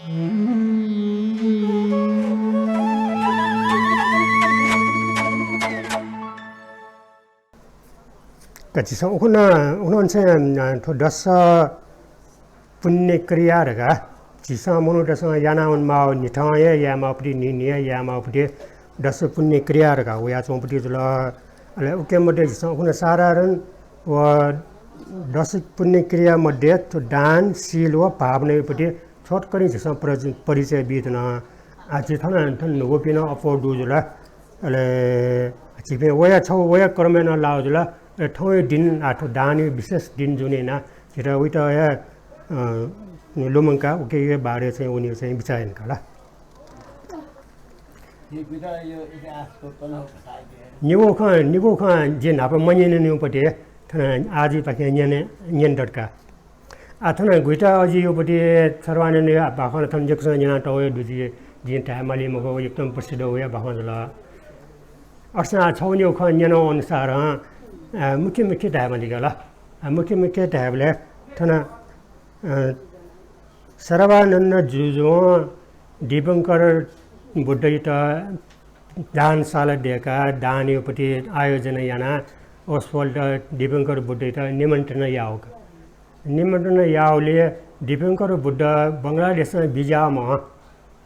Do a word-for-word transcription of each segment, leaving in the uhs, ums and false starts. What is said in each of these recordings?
का झीसं उखुन्हु, उखुन्हुंनिसें, अ, थ्व दश पुण्य क्रिया धकाः झीसं मनूतय्‌सं याना वनेमाःगु, न्हिथं हे यायेमाःगु पति, न्हिं न्हिं हे यायेमाःगु पति दश पुण्य क्रिया धकाः वयाच्वंगु पति जुल। अले उके मध्ये झीसं उखुन्हु साधारण व दश पुण्य क्रिया मध्ये थ्व दान, शील व भावनाया पति थोथकंनिसें परिच-, परिचय बीधुन। आ, झी थन, थन न्हूगुपिं नं अप्वः दु जुल। अले झीपिं वया छगू वया क्रमय् नं लाः जुल। अले थौंया दिं, आ, थ्व दानया विशेष दिं जूगुलिं यानाः झीत वइत हे, अ, लुमंकाः उकिया बारे चाहिँ वनेगु चाहिँ बिचाः याना का ला। निगू खँ, निगू खँ जिं न्हापा मन्यनानिगु पति थन आः जुइपाखें न्यने, न्यने दत का। आ, थन गुइता अजिया पति सर्वानन्द बाखं थन यक्वसिनं न्यनातःगु दु, जिं धाये माली मखु, एकदम प्रसिद्ध वया बाखं जुल। अथेसां छगू निगू खँ न्यनागु अनुसारं, अ, मुख्य मुख्य धायेमाली का ला। अ, मुख्य मुख्य धायेबलय् थन, अ, सर्वानन्द जुजुं दीपंकर बुद्धयात दानशाला दय्‌काः दानया पति आयोजना यानाः वसपोलयात दीपंकर बुद्धयात निमन्त्रणा याःगु का। निमन्त्रणा याःगुलिं दीपंकर बुद्ध बंगलादेशं बिज्याःम्ह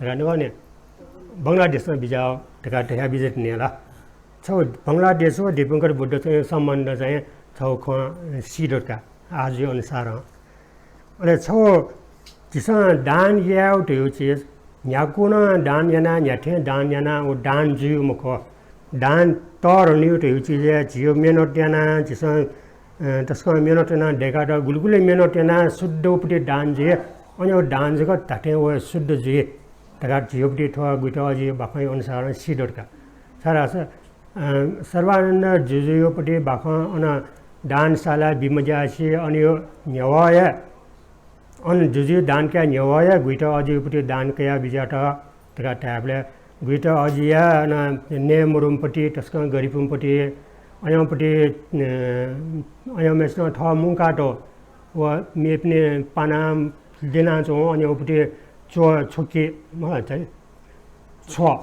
धकाः नं नि, बंगलादेशं बिज्याः धकाः धया बिज्यात नि ला। छगू बंगलादेश व दीपंकर बुद्ध चाहिँ सम्बन्ध चाहिँ छगू खँ सी दत का आः जुइ अनुसारं। अले छगू झीसं दान यायेगु धइगु चिज न्ह्यागु नं दान यानाः, न्ह्याथें दान यानाः व दान जुइगु मखु। दान तःधंनिगु धइगु चिजय् झीगु मेहनत यानाः झीसं, अ, तसकं मेहनत यानाः दय्‌काः गुलि गुलि मेहनत यानाः शुद्ध उपति दान जुइ, अन व दान जक धात्थें व शुद्ध जुइ धकाः झीगु उपति थ्व गुइता अजिया बाखंया अनुसारं सी दत का। छाय्‌धाःसा, अ, सर्वानन्द जुजुया पति बाखं अन दानशाला बिमज्यासे अन न्ह्यवः हे अन जुजुया दान कयाः न्ह्यवः हे गुइता अजिया पति दान कयाः बिज्यात धकाः धायेबलय् गुइता अजिया अन नये मरुम्ह पति, तसकं गरिबम्ह पति, अय्‌म्ह पति, अ, अय्‌म्हय्‌सिनं थः मुंकातःगु व मेपिनि पानाः ल्यनाच्वंगु अन व पति च्व-, छ्वके, मला, चाहिँ छ्व,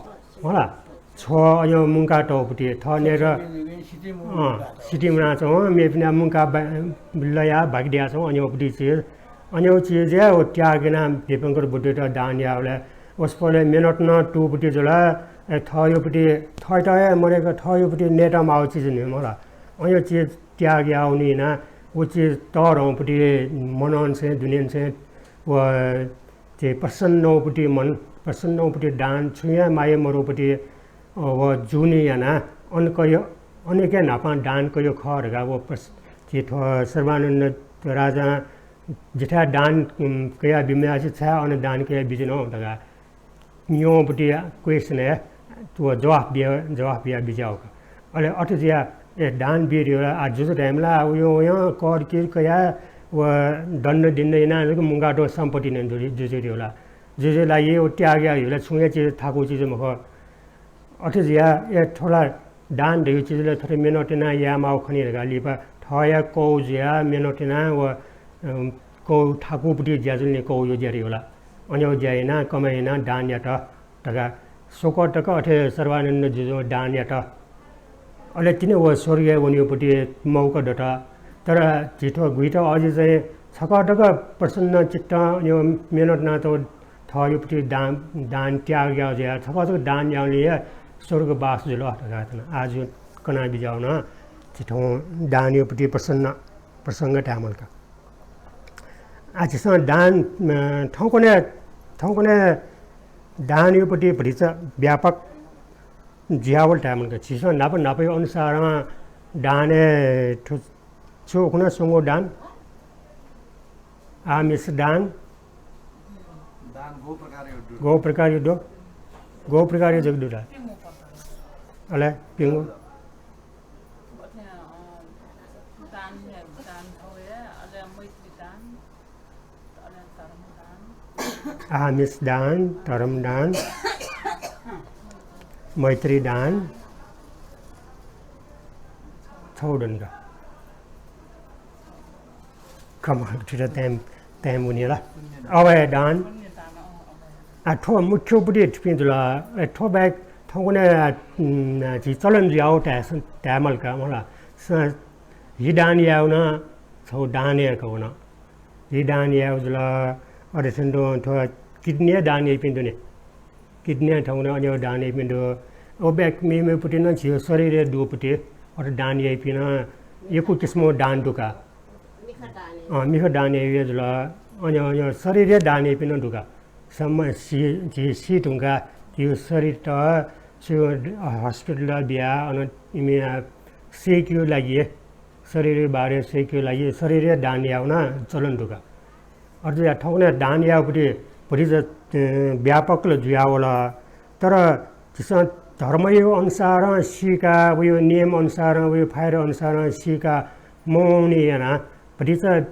मला, छ्व अय्‌म्ह मुंकातःगु पति, थः नयेत, अँ, सितिं मुनाच्वंगु, मेपिनि मुंकाः बा-, लयाः बाकि दयाच्वंगु अन व पति चिज। अन व चिजय् व त्याग यानाः दीपंकर बुद्धयात दान याःबलय् वसपोलय् मेहनत नं तःगु पति जुल। अ, थःगु पति, थःत हे मदय्‌क थःगु पति नयेत माःगु चिज नि मला। अन व चिज त्याग याःगुलिं यानाः व चिज तःधंगु पति मनंनिसें, दुनेंनिसें व चाहिँ प्रसन्नम्ह पति मन, प्रसन्नम्ह पति दान, छुं हे माया मरुम्ह पति, अ, व जूगुलिं यानाः अन कयाः, अनेके न्हापां दान कयागु खः धकाः व प्रस-, चाहिँ थ्व सर्वानन्द राजां जिथाय् दान, उम्, कयाः बिमज्यासे छाय् अन दान कयाः बिज्यानागु धकाः न्यंम्ह पति question-य् व जवाफ बिया, जवाफ बिया बिज्याःगु का। अले अथे जुयाः, ए, दान बी धइगु ला, आ, जुजु धायेमाल, आ, वय्‌कलं वय्‌कलं कर किर कयाः व दण्ड दिण्ड यानाः जक मुंकातःगु सम्पत्ति नं दु, जुजु धइगु ला। जुजुया लागि व त्याग याःगु ला छुं हे चिज थाकुगु चिज मखु। अथे जुयाः, ए, थ्व ला दान धइगु चिज ला थथे मेहनत यानाः यायेमाःगु खनी धकाः लिपा थः हे कःगु जुयाः मेहनत यानाः व, अ, कःगु थाकुगु पति ज्या जुल नि, कःगु ज्या धइगु ला। अन व ज्या यानाः, कमाइ यानाः दान यात धकाः स्वकः तक अथे सर्वानन्द जुजुं दान यात। अले तिनि व स्वर्गय् वनेगु पति मौका दत। तर झी थ्व गुइता अजि चाहिँ छकः तक प्रसन्न चित्तं अन व मेहनत यानातःगु थःगु पति दान, दान त्याग याःगु जुयाः छकः तक दान याःगुलिं हे स्वर्गवास जुल धकाः थन आः जु कना बिज्याहुँ नं झी थौं दानया पति प्रसन्न प्रसंग धायेमाल का। आः झीसं दान, अ, थौंकन्हय्, थौंकन्हय् दानया पति भतिचा व्यापक जुयावल धायेमाल का। झीसं न्हापा न्हापाया अनुसारं दानय् थ्व छु उखुन्हु स्वंगु दान, आमिष दान, दान गौ प्रकारया दु? गौ प्रकारया दु? गौ प्रकारया जक दु ला? अले प्यंगू? अथे, अ, दान, दान थौं हे, अले मैत्री दान, अले धर्म दान। आमिष दान, धर्म दान, मैत्री दान, छगू दनि का। खमा, छितः time, time वनी ला। अभय दान। आ, थ्व मुख्य उपदेश थुपिं जुल। अले थ्व बाहेक थौंकन्हय्, आ, उम्, आ, झी चलन जुयाव धाये, धाये माल का, मला। स-, हि दान यायेगु नं छगू दान हे खः नं। हि दान यायेगु जुल, अथे छुं तुं थ्व kidney दान याइपिं दु नि। Kidney थौंकन्हय् अज्याःगु दान याइपिं दु। व बाहेक मेमेगु पति नं झीगु शरीरय् दुगु पति, अथे दान याइपिं नं यक्व किसिमं दान दु का। मिखा दान याइ। अँ, मिखा दान याइ जुल। अज्याःगु, अज्याःगु शरीरय् दान याइपिं नं दु का। सम्म सी, झी सी धुंकाः झीगु शरीरत छु hospital बियाः अन इमि, आ, सय्केगु लागि, शरीरया बारे सय्केगु लागि शरीरय् दान यायेगु नं चलन दु का। अथे जुयाः थौंकन्हय् दान यायेगु पति भतिचा, अ, व्यापक ला जुयावल। तर झीसं धर्मया अनुसारं सीकाः, वया नियम अनुसारं, वया फाइदा अनुसारं सीकाः मवंनि यानाः भतिचा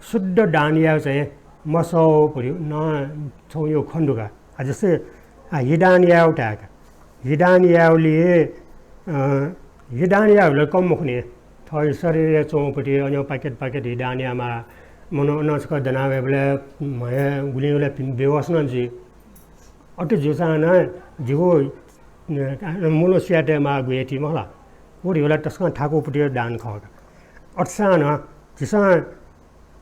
शुद्ध दान यायेगु चाहिँ मसः भति नं छगू खँ दु का। आ, जस्तै, आ, हि दान यायेगु धायेका। हि दान यायेगुलिइ, अ, हि दान यायेगु ला कम मखु नि। थः शरीरय् च्वंगु पति अज्याःगु पाकेट पाकेट हि दान यायेमाः। मनू अन छकः दना वयेबलय् म्ह हे गुलिं गुलिं बेहोस नं जुइ। अथे जूसां नं जिगु, अ, मुलुं सुयातये माःगु हे ति मखु ला। व धइगु ला तसकं थाकुगु पति दान खः का। अथेसां नं झीसं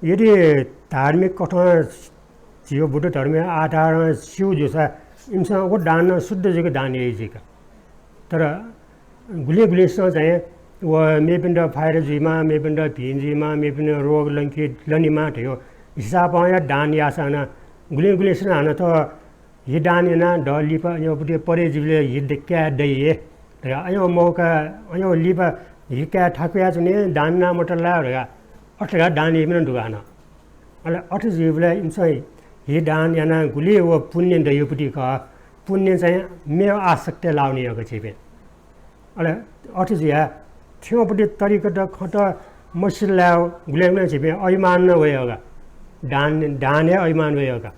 यदि धार्मिक कथं झीगु बुद्ध धर्मया आधारं स्यू जूसा इमिसं व दान नं शुद्ध जुइक दान याइ जुइ का। तर गुलिं गुलिंसिनं चाहिँ व मेपिन्त फाइदा जुइमा, मेपिन्त भिं जुइमा, मेपिन्त रोग लंके लनेमा धयो हिसाबं या दान याःसां नं गुलिं गुलिंसिनं हानं थ्व हि दान यानाः द लिपा अज्याःगु पति परे जुइबलय् हि द-, काये दइ हे धकाः अज्याःगु मौका, अज्याःगु लिपा हि काये थाकुयाच्वने, दान याना मतल ला धकाः अथे धकाः दान याइपिं नं दु का हानं। अले अथे जुइबलय् इमिसं हि दान यानाः गुलि व पुण्य दइगु पति खः, पुण्य चाहिँ मेव आसक्तय् लावने यंक झीपिं। अले अथे जुयाः थ्यंपति तरिकात खँत मसिल ला गुलें गुलें झीपिं अभिमान नं वयेगु का। दान, दानय् अभिमान वयेगु का।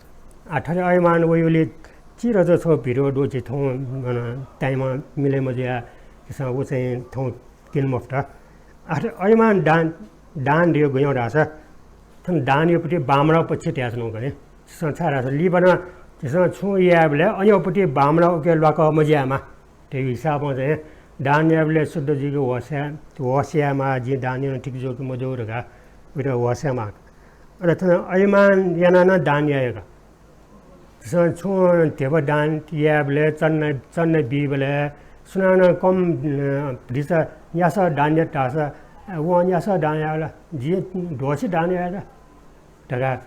आ, थथे अभिमान वइबलय् चिधंगु छगू video दु, झी थौं, अन, time मिले मजुयाः झीसं व चाहिँ थौं क्यने मफुत। आ, थथे अभिमान दान, दान धइगु गय् धाःसा थन दानया पति बामना पक्ष धयाच्वनागु का नि। झीसं छाय् धाःसा लिपा नं झीसं छुं यायेबलय् अज्याःगु पति बामना उके ल्वाकः मज्यायेमा। धइगु हिसाबं चाहिँ दान यायेबलय् शुद्ध जुइक होश याये, होश यायेमाः, जिं दान याना ठीक जू कि मजू धकाः उइत होश यायेमाः। अले थन अभिमान यानाः नं दान यायेगु का। झीसं छुं ध्यबा दान यायेबलय्, चन्ना, चन्ना बीबलय् सुनानं कम, अ, भतिचा न्यासः दान यात धाःसा, अ, वं न्यासः दान याः ला, जिं दोषी दान याये ला धकाः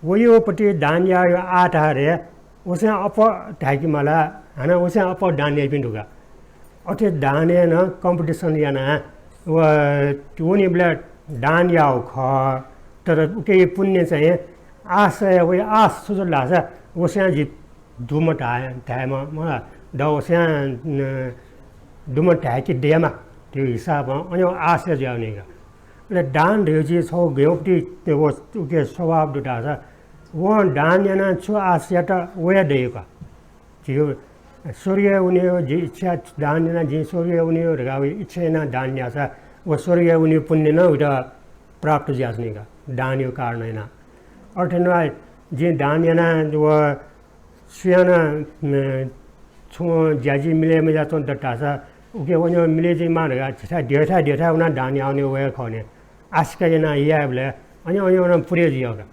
वयागु पति दान यायेगु आधारय् वसं अप्वः धाय्के माल, हानं वसं अप्वः दान याइपिं दु का। अथे दानय् नं competition यानाः व वनीबलय् दान याःगु खः, तर उके पुण्य चाहिँ आशय, वया आश छु जुल धाःसा वसं जि दुम्ह धाये, धायेम्ह, मला, द वसं, अ, दुम्ह धाय्के दयेमा धइगु हिसाबं अज्याःगु आशय जुयावनी का। अले दान धइगु चिज छगू गय् पति व उके स्वभाव दु धाःसा वं दान यानाः छु आशा यात वया दइगु का। झीगु स्वर्गय् वनेगु, जिं इच्छा दान यानाः जिं स्वर्गय् वनेगु धकाः व इच्छा यानाः दान याःसा व स्वर्गय् वनेगु पुण्य नं उइत प्राप्त जुयाच्वनी का, दानया कारणं यानाः। अथे नं जिं दान यानाः व सुयां नं, अ, छुं ज्याझी मिले मज्याच्वंगु दत धाःसा उके वनेगु मिले जुइमाः धकाः झीथाय् देथाय् देथाय् वनाः दान यावने वया खः नि। आशिका यानाः यायेबलय् अज्याःगु अज्याःगु नं पुरे जुयावः का।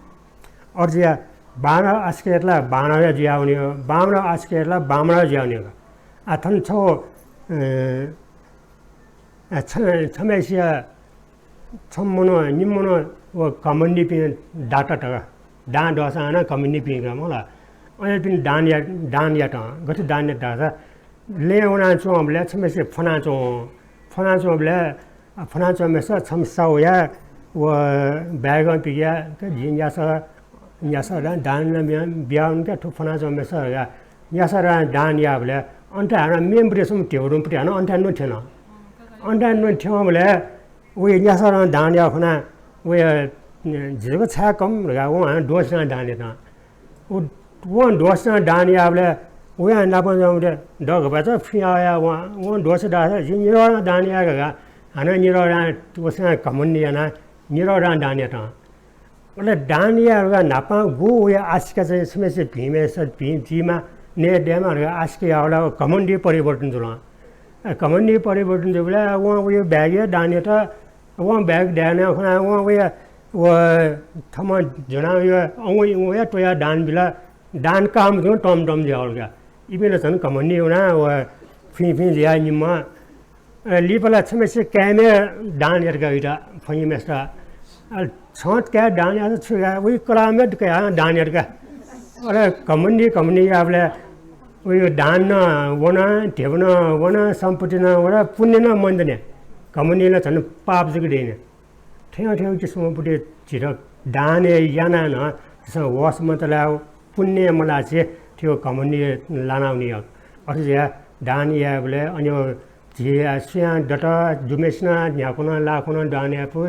अथे जुयाः बांलाक आशिका यात ला बांलाक जुयावने, बांलाक आशिका यात ला बांलाक जुयावने का। आ, थन छगू, अ, अ, छ-, छम्हय्सिया छम्ह मनू, निम्ह मनू व घमण्डीपिं दात का। दां दःसां नं घमण्डीपिं का मला। अय्‌पिं दान या-, दान यात। गथे दान यात धाःसा लँय् वनाच्वंबलय् छम्हय्सित फ्वनाच्वं। फ्वनाच्वंबलय्, फ्वनाच्वंम्हय्‌सित छम्ह सा वयाः व बाय्‌कं पिकयाः, "जिं न्यासः, न्यासः दान, दान याना बिया, बियावने का थ्व फ्वनाच्वंम्हय्‌सित" धकाः न्यासः दान, दान याःबलय् अन थाय् हानं मेम्ह पति छम्ह ध्यबा दुम्ह पति हानं अन थाय् नं थ्यन। अन थाय् नं थ्यंबलय् वया न्यासः दान याःगु खनाः वया, "जि जक छाय् कम" धकाः वं हानं दोष यानाः दान यात। व, वं दोष यानाः दान याःबलय् वया नाप च्वंम्ह दघ्बाचा फुयाः वयाः वं, वं दोष यात धाःसा, "जिं निदघ्बां दान याये" धकाः हानं निदघ्बां, वसं घमण्ड यानाः निदघ्बां दान यात। अले दान यायेगु न्हापां गु वया आशिका चाहिँ छम्हय्सित भिंम्हय्सित भिं जुइमा, नये दयेमा धकाः आशिका याःबलय् घमण्डी परिवर्तन जुल। अ, घमण्डी परिवर्तन जुइबलय् वं वया ब्यागय् दान यात, वं ब्याग दायेना खना वं वया व थम्हं ज्वनाः वया अंगू इंगू वया त्वयाः दान बिल, दान काःम्ह जुं तम तम जुयावल का। इपिं ला झन घमण्डी वनाः व फुइँ फुइँ जुयाः निम्ह अ, लिपा ला छम्हय्सित काय्म्हय् दान यात का वइत, फुइँम्हय्सित। अ, छं काय् दान यात छु याः, वइ कलाःम्हय् काय् दान यात का। अले घमण्डी, घमण्डी याःबलय् वइ दान नं वन, ध्यबा नं वन, सम्पत्ति नं वन, पुण्य नं मन्त नि। घमण्डी ला झन पाप जक दइ नि। थ्व थ्व किसिमं पति झीत दान यानाः नं झीसं वश मत ला, पुण्य मलासे थ्व घमण्डी लानावनी। अथे जुयाः दान यायेबलय् अन झी सुयां दत, दुम्हय्सिनं न्ह्याक्व नं लाक्व नं दान याये फु,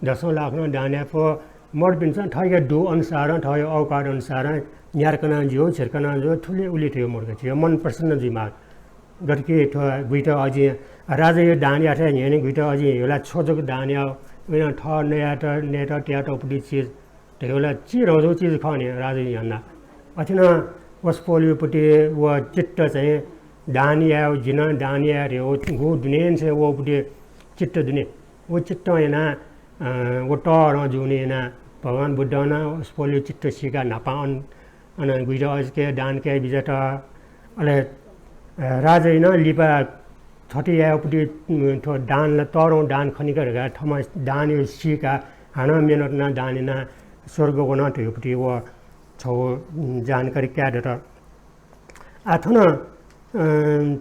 दसं लाक्व नं दान याये फु, मदुपिन्सं थःके दु अनुसारं, थःके औकात अनुसारं न्यार्क नं ज्यू, झिर्क नं ज्यू, थुलि उलि थ्व मदुक झीगु मन प्रसन्न जुइमाः। गथे कि थ्व गुइत अजिं राजाया दान याःथें न्ह्यःने गुइत अजिं ह्यला छ्व जक दान याः, वइनं थः नयात, नयेत, तयातःगु पति चिज धयागु ला चिधंगु चिज खः नि राजाया न्ह्यःने। अथे नं वसपोलया पति व चित्त चाहिँ दान याये, जिं दान याये धयागु गु दुनेंनिसें वःगु पति चित्त दुने। व चित्तं यानाः, अ, व तःधं जूगुलिं यानाः भगवान बुद्धं नं वसपोलया चित्त सीकाः न्हापां अन अन गुइत अजिके दान काये बिज्यात। अले, अ, राजाया नं लिपा थथे यायेगु पति, उम्, थ्व दान ला तःधं दान खनी का धकाः थःम्हं दानया सीकाः हानं मेहनत यानाः दान यानाः स्वर्ग वन धयागु पति व छगू, उम्, जानकारी काये दत। आः थन, अ,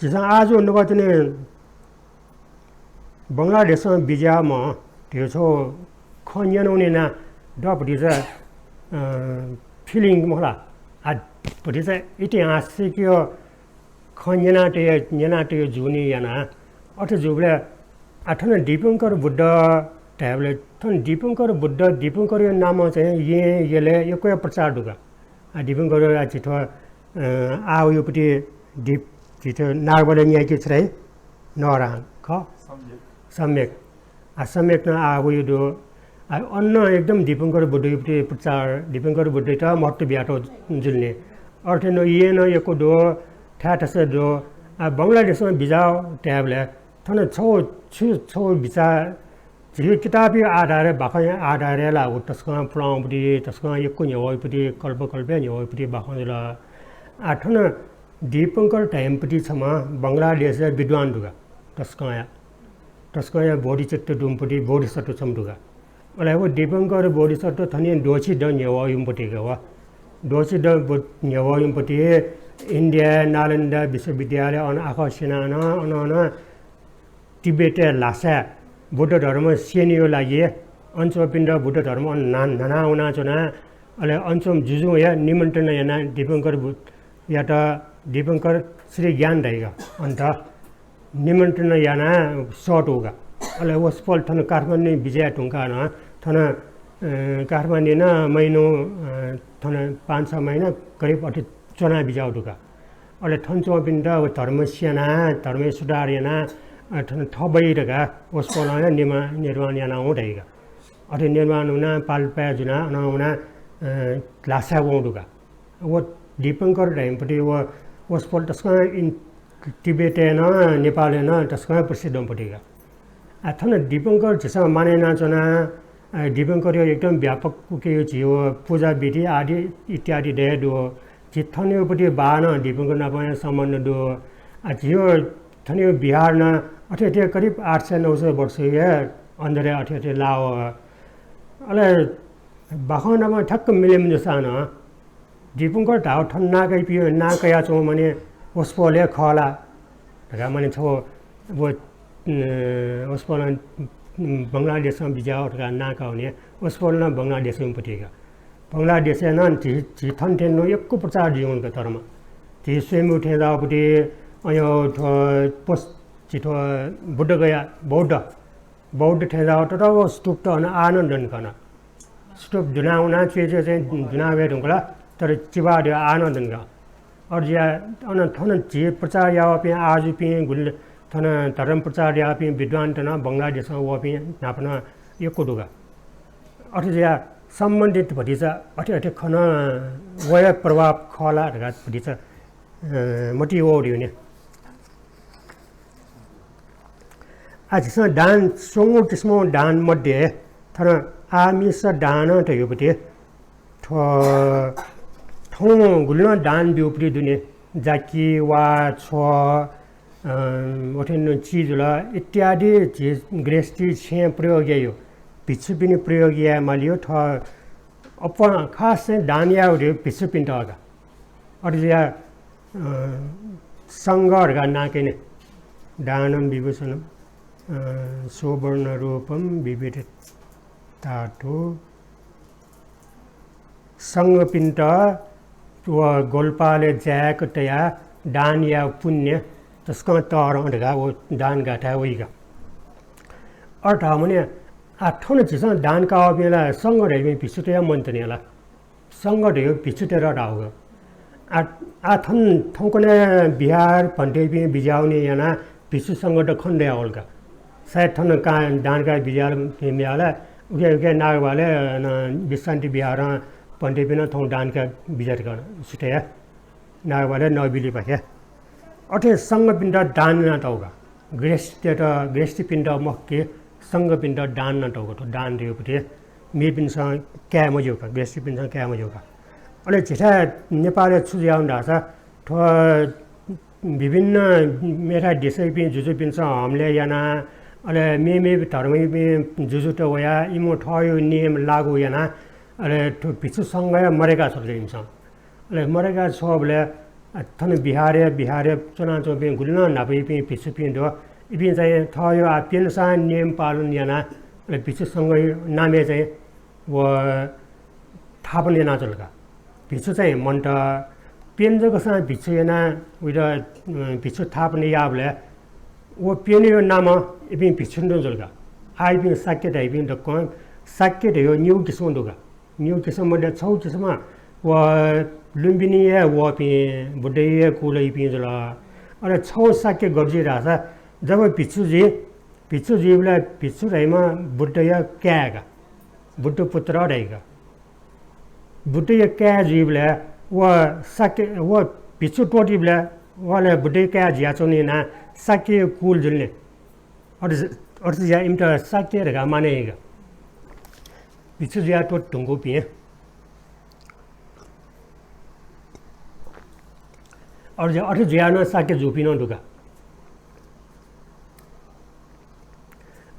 झीसं आः जूगु नुगः तिनि बंगलादेशं बिज्याःम्ह धयागु छगू खँ न्यनावने नं द भतिचा, अ, feeling मखु ला। आ, भतिचा ऐतिहासिक खँ न्यनातया, न्यनातया जूगुलिं यानाः अथे जूबलय्, आ, थन दीपंकर बुद्ध धायेबलय् थन दीपंकर बुद्ध, दीपंकरया नामं चाहिँ येँ यलय् यक्व हे प्रचार दु का। आ, दीपंकर आ, झी थ्व, अ, आः वयागु पति दीप, झी थ्व नागबलय् न्यायेके छु धाइ? नवरां खः? सम्यक। सम्यक। आ, सम्यक नं आः वयागु दु। आ, अन नं एकदम दीपंकर बुद्धया पति प्रचार, दीपंकर बुद्धयात महत्त्व बियातःगु जुल नि। अथे नं येँ नं यक्व दु, थाय् थासय् दु। आ, बंगलादेशं बिज्याः धायेबलय् थन छगू छु, छगू बिचाः झीगु किताबया आधारय्, बाखंया आधारय् ला व तसकं पुलांगु पति, तसकं यक्व न्ह्यवःगु पति, कल्प कल्पया न्ह्यवःगु पति बाखं जुल। आः थन दीपंकर धाइम्ह पति छम्ह बंगलादेशया विद्वान दु का, तसकंया, तसकंया बोधिचित्त दुम्ह पति बोधिसत्व छम्ह दु का। अले व दीपंकर बोधिसत्व थन द्वःछि दँ न्ह्यवःगु पति का व। द्वःछि दँ न्ह्यवःगु पति इन्डियाय् नालन्दा विश्वविद्यालय अन आखः स्यनाः नं अन, अन तिब्बतय् ल्हासाय् बुद्ध धर्म स्यनेया लागि अन च्वंपिन्त बुद्ध धर्म अन न्हा-, न्ह्याना वनाच्वना। अले अन च्वंम्ह जुजुं हे निमन्त्रणा यानाः दीपंकर बु-, यात, दीपंकर श्री ज्ञान धाइ का, अन निमन्त्रणा यानाः सःतू का। अले वसपोल थन काठमाडौं बिज्याये धुंकाः नं थन, अ, काठमाडौं नं महिनौ, अ, थन पाँच छ महिना करिब अथे च्वना बिज्याउ दु का। अले थन च्वंपिन्त व धर्म स्यनाः, धर्मय् सुधार यानाः, अ, थन थबइ धकाः वसपोलं हे निर्माण, निर्माण याना वं धाइ का। अथे निर्माण वनाः पालपाय् जुनाः अनं वनाः, अ, ल्हासाय् वं दु का। व दीपंकर धाइम्ह पति व वसपोल तसकं इन-, तिब्बतय् नं, नेपालय् नं तसकं प्रसिद्ध पति का। आ, थन दीपंकर झीसं मानय् यानाच्वना, आ, दीपंकरया एकदम व्यापक उकिया झीगु पूजा विधि आदि इत्यादि दये दु। झी थनया पति बाः नं दीपंकर नाप हे सम्बन्ध दु। आ, झीगु थनया विहार नं अथे अथे करिब आठ सय नौ सय वर्ष हे अन्तरय् अथे अथे लाव। अले बाखं नाप ठ्याक्क मिले मजूसां नं दीपंकर धाःगु थन नां कयापिं, नां कयाच्वंम्ह माने वसपोल हे खः ला धकाः माने छगू व, अ, वसपोलं, अ, बंगलादेशं बिज्याः धकाः नां काःगु नि। वसपोल नं बंगलादेशं पति का। बंगलादेशय् नं झी, झी थन थें नं यक्व प्रचार जुइ वंगु का धर्म। झी स्वयम्भू थें जाःगु पति, अन थ्व पस-, झी थ्व बुद्धगया बौद्ध, बौद्ध थें जाःगु ततःगु स्तूप त अन आः नं दनि का अन। स्तूप दुना वनाः च्वय् च्वय् चाहिँ दुना वये धुंकल, तर चिबाः दु आः नं दनि का। अथे जुयाः अन थन झी प्रचार याःपिं आः जूपिं गुलि थन धर्म प्रचार याःपिं विद्वानत नं बंगलादेशं वःपिं न्हापा नं यक्व दु का। अथे जुयाः सम्बन्धित भतिचा अथे अथे खन वया प्रभाव खः ला धकाः भतिचा, अ, मतिइ वःगु दु नि। आः झीसं दान, स्वंगू किसिमं दान मध्ये थन आमिष दान धयागु पति थ्व थौं गुलिं दान ब्यूगु पति दु नि। जाकि वा छ्व, अ, वथें चिज जुल इत्यादि झी गृहस्थी छेँ प्रयोग याइयो। भिक्षुपिनि प्रयोग याये मालियो थ्व अप्वः खास चाहिँ दान यायेगु दु भिक्षुपिन्त का। अथे जुयाः, अ, संघ धकाः नां कने। दानं विभूषणं, अ, सुवर्णरूपं विविधधातु। संघपिन्त व ग्वलपालय् जाय्‌क तयाः दान यायेगु पुण्य तसकं तःधं धकाः व दान गाथाय् वइगु। अथे धाःमने आः थन झीसं दान काःपिं ला संघ धइपिं भिक्षुतय् मनूत नि ला। संघ धयागु भिक्षुतय्त धाःगु। आः, आः थन थौंकन्हय् विहार भन्तेपिं बिज्याःगुलिं यानाः भिक्षु संघत खने दयावल का। सायद थन का, दान काः बिज्याःगु ला, उखे, उखे नागबहालय्, अन, विश्रान्ति विहारं भन्तेपिं नं थौं दान काः बिज्यात का, सुथय् नागबहालय् नबिलिपाखे। अथे संघपिन्त दान यानातःगु का। गृहस्थीतय्त, गृहस्थीपिन्त मखु कि संघपिन्त दान यानातःगु का। थ्व दान धयागु पति मेपिन्सं काये मज्यू का, गृहस्थीपिन्सं काये मज्यू का। अले झीथाय् नेपालय् छु जुयावल धाःसा थ्व विभिन्न मेथाय् देशय्‌पिं जुजुपिन्सं हमले यानाः, अले मेमेपिं धर्मयापिं जुजुत वयाः इमिगु थःगु नियम लागू यानाः, अले थ्व भिक्षु संघ हे मदय्‌का छ्वल इमिसं। अले मदय्‌का छ्वःबलय्, अ, थन विहारय्, विहारय् च्वनाच्वंपिं गुलि नं न्हापायापिं भिक्षुपिं दु। इपिं चाहिँ थःगु आः प्यन्हुसां नियम पालन यानाः, अले भिक्षु संघया नामय् चाहिँ व थापना यानाच्वल का। भिक्षु चाहिँ मनूत प्यन्हु जकसां भिक्षु यानाः उइत, अ, भिक्षु थापना याःबलय् व प्यन्हुया नामं इपिं भिक्षुपिं तुं जुल का। आः इपिं शाक्य धाइपिं दक्वं, शाक्य धयागु निगू किसिमं दु का। निगू किसिम मध्ये छगू किसिम व लुम्बिनी हे वःपिं, बुद्धया हे कुलयापिं जुल। अले छगू शाक्य गथे जुइ धाःसा, जब भिक्षु जुइ, भिक्षु जुइबलय् भिक्षु धाइम्ह बुद्धया काय् का, बुद्ध पुत्र धाइ का। बुद्धया काय् जुइबलय् व शाक्य, व भिक्षु त्वःतीबलय् व ला बुद्धया काय् जुयाच्वन यानाः शाक्यया कुल जुल नि। अथे, अथे जुयाः इमित शाक्य धकाः माने याइ का। भिक्षु जुयाः त्वःते धुंकूपिं। अथे जुयाः, अथे जुयाः नं शाक्य जूपिं नं दु का।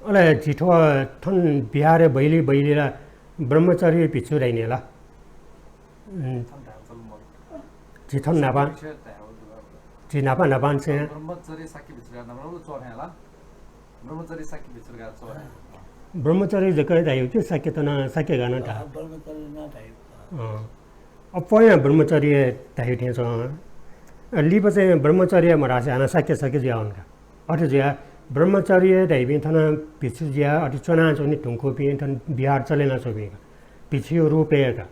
अले झी थ्व थन विहारय् बैली, बैली ला ब्रह्मचर्य भिक्षु धाइ नि ला। उम्, झी थन न्हापा, झी न्हापा न्हापांनिसें ब्रह्मचर्य शाक्य भिक्षु धाइ, न्हापा न्हापा च्वः थें ला। ब्रह्मचर्य शाक्य भिक्षु धाइ च्वः थें। ब्रह्मचर्य जक धाइ कि शाक्य नं, शाक्य नं धाइ। अँ, ब्रह्मचर्य नं धाइ। अँ। अप्वःयां ब्रह्मचर्य धाइ थें च्वं। अ, लिपा चाहिँ ब्रह्मचर्य मधासे हानं शाक्य, शाक्य जुयावन का। अथे जुयाः ब्रह्मचर्य धाइपिं थन भिक्षु जुयाः अथे च्वनाच्वने धुंकूपिं, थन विहार चले यानाच्वंपिं का। भिक्षुया रूपय् का।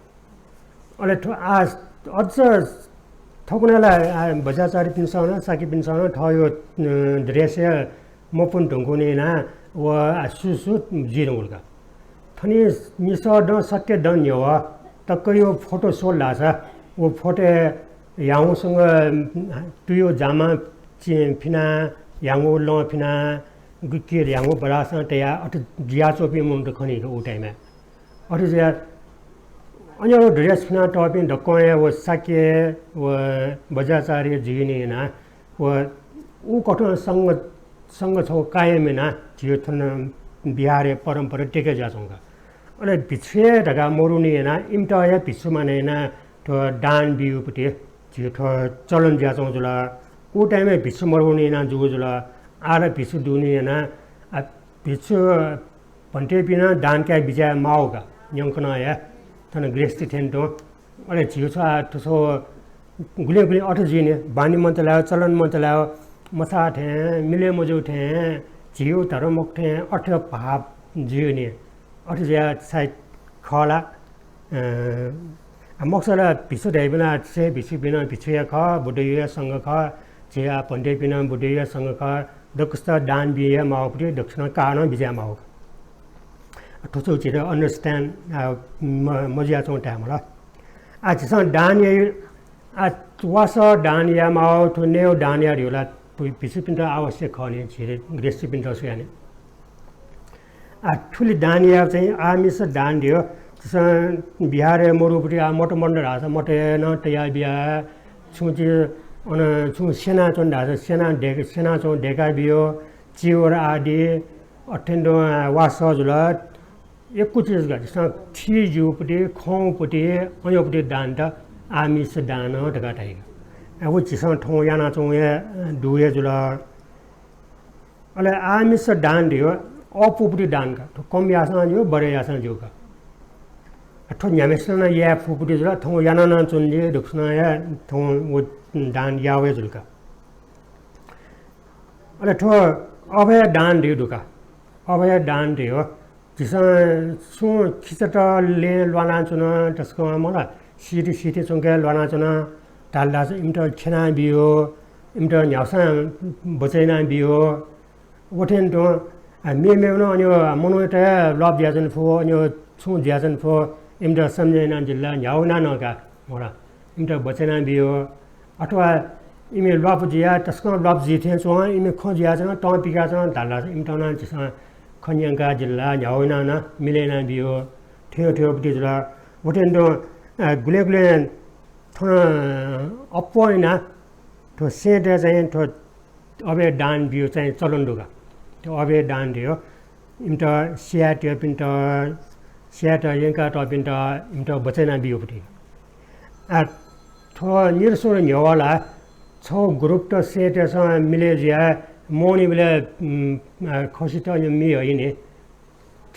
अले थ्व आः अझ थौंकन्हय् ला आः बज्राचार्यपिन्सं नं, शाक्यपिन्सं नं थःगु, अ, dress हे मपुने धुंकूगुलिं यानाः व आः सु सु जुइ धुंकल का। थनिंनिसें दँ, शाक्य दँ न्ह्यः तकया photo स्वल धाःसा व photo-य् ह्याउँगु संग तुयु जामा चि-, फिनाः, ह्याउँगु लं फिनाः, गुक्की ह्याउँगु बरासं तयाः अथे जुयाच्वंपिं मनूत खनी का उ time-य्। अथे जुयाः अज्याःगु dress फिनातःपिं दक्वं हे व शाक्य व बज्राचार्य जुइगुलिं यानाः व उ कथं संघ, संघ छगू कायम यानाः झीगु थन विहारया परम्परा टेके जुयाच्वंगु का। अले भिक्षु हे धकाः मदुगुलिं यानाः इमित हे भिक्षु माने यानाः थ्व दान बीगु पति झीगु थ्व चलन जुयाच्वंगु जुल। उ time-य् भिक्षु मदुगुलिं यानाः जूगु जुल। आः ला भिक्षु दुगुलिं यानाः, आ, भिक्षु भन्तेपिं नं दान काये बिज्याये माःगु का। न्यंकनं हे थन गृहस्थी थें तुं। अले झीगु छगू आः थ्व छगू गुलिं गुलिं अथे जुइ नि, बानी मन्त लाय्, चलन मन्त लाय्, मछाः थें, मिले मजू थें, झीगु धर्म मखु थें अथे भाव जुइ नि। अथे जुयाः सायद खः ला। अ, आ, मखुसा ला भिक्षु धाइपिं ला छेँ भिक्षुपिं नं भिक्षु हे खः, बुद्धया संघ खः, झी आः भन्तेपिं नं बुद्धया संघ खः, दक्वसित दान बी हे माःगु पति, दक्वसित नं काः नं बिज्याये माःगु। थ्व छु झीत understand, आ, म-, मजुयाच्वं ताय् मला। आ, झीसं दान याइ, आ, वासः दान यायेमाः, थ्व नयेगु दान याये धइगु ला भि-, भिक्षुपिन्त आवश्यक खः नि, झी गृहस्थीपिन्त स्वयाः नि। आ, थुलि दान यायेगु चाहिँ आमिष दान धइगु, झीसं बिहारय् मरुपट्टि, आ, मत मदु धाःसा मतय् नं तयाबिया, छुं चिज अन छुं स्यनाच्वन धाःसा स्यना दय्क-, स्यनाच्वंगु दय्काबियो, चिवर आदि, अथें तुं, आ, वासः जुल, यक्व चिज का, झीसं थी ज्यूपट्टि, खंपट्टि, अज्याःपट्टि दानत आमिष दान धकाः धाइ का। आ, व झीसं थौं यानाच्वंगु हे, अ, दु हे जुल। अले आमिष दान धइगु अःपुपट्टि दान का। थ्व कम याःसां ज्यू, बढे याःसां ज्यू का। आ, थ्व न्ह्याम्हेसिनं नं याये फुपट्टि जुल, थौं याना नं च्वंलि धुकुसिनं हे थौं व दान याः हे जुल का। अले थ्व अभय दान धइगु दु का। अभय दान धइगु झीसं सुं खिचात लँय् ल्वानाच्वन, तसकं मला सिथि सिथि च्वंके ल्वानाच्वन धाल धाःसा इमित ख्यनाबियो, इमित न्ह्याःसां बचय् यानाबियो। व थें तुं, आ, मेमेगु नं अज्याःगु मनूत ल्वापु जुयाच्वने फु, अज्याःगु छुं जुयाच्वने फु, इमित सम्झे यानादिल ला, न्ह्याः वनाः नं का, मला। इमित बचय् यानाबियो, अथवा इमि ल्वापु जुयाः तसकं ल्वापु जुइ थें च्वं, इमि खँ जुयाच्वन, तं पिकाच्वन धाल धाःसा इमित नं झीसं खँ न्यंकादिल ला, न्ह्याः वनाः नं मिले यानाबियो, थ्व थ्वपट्टि जुल। व थें तुं, अ, गुलें गुलें थन अप्वः यानाः थ्व सेंतय् चाहिँ थ्व अभय दान बियो चाहिँ चलन दु का। थ्व अभय दान धइगु इमित स्यायेत्यःपिन्त, स्यायेत यंकातःपिन्त इमित बचय् यानाबियोपट्टि। आ, थ्व निदँसं न्ह्यः ला छगू group त सेंतय्सं मिले जुयाः मवनीबलय्, उम्, आ, खसित नि मि हइनि।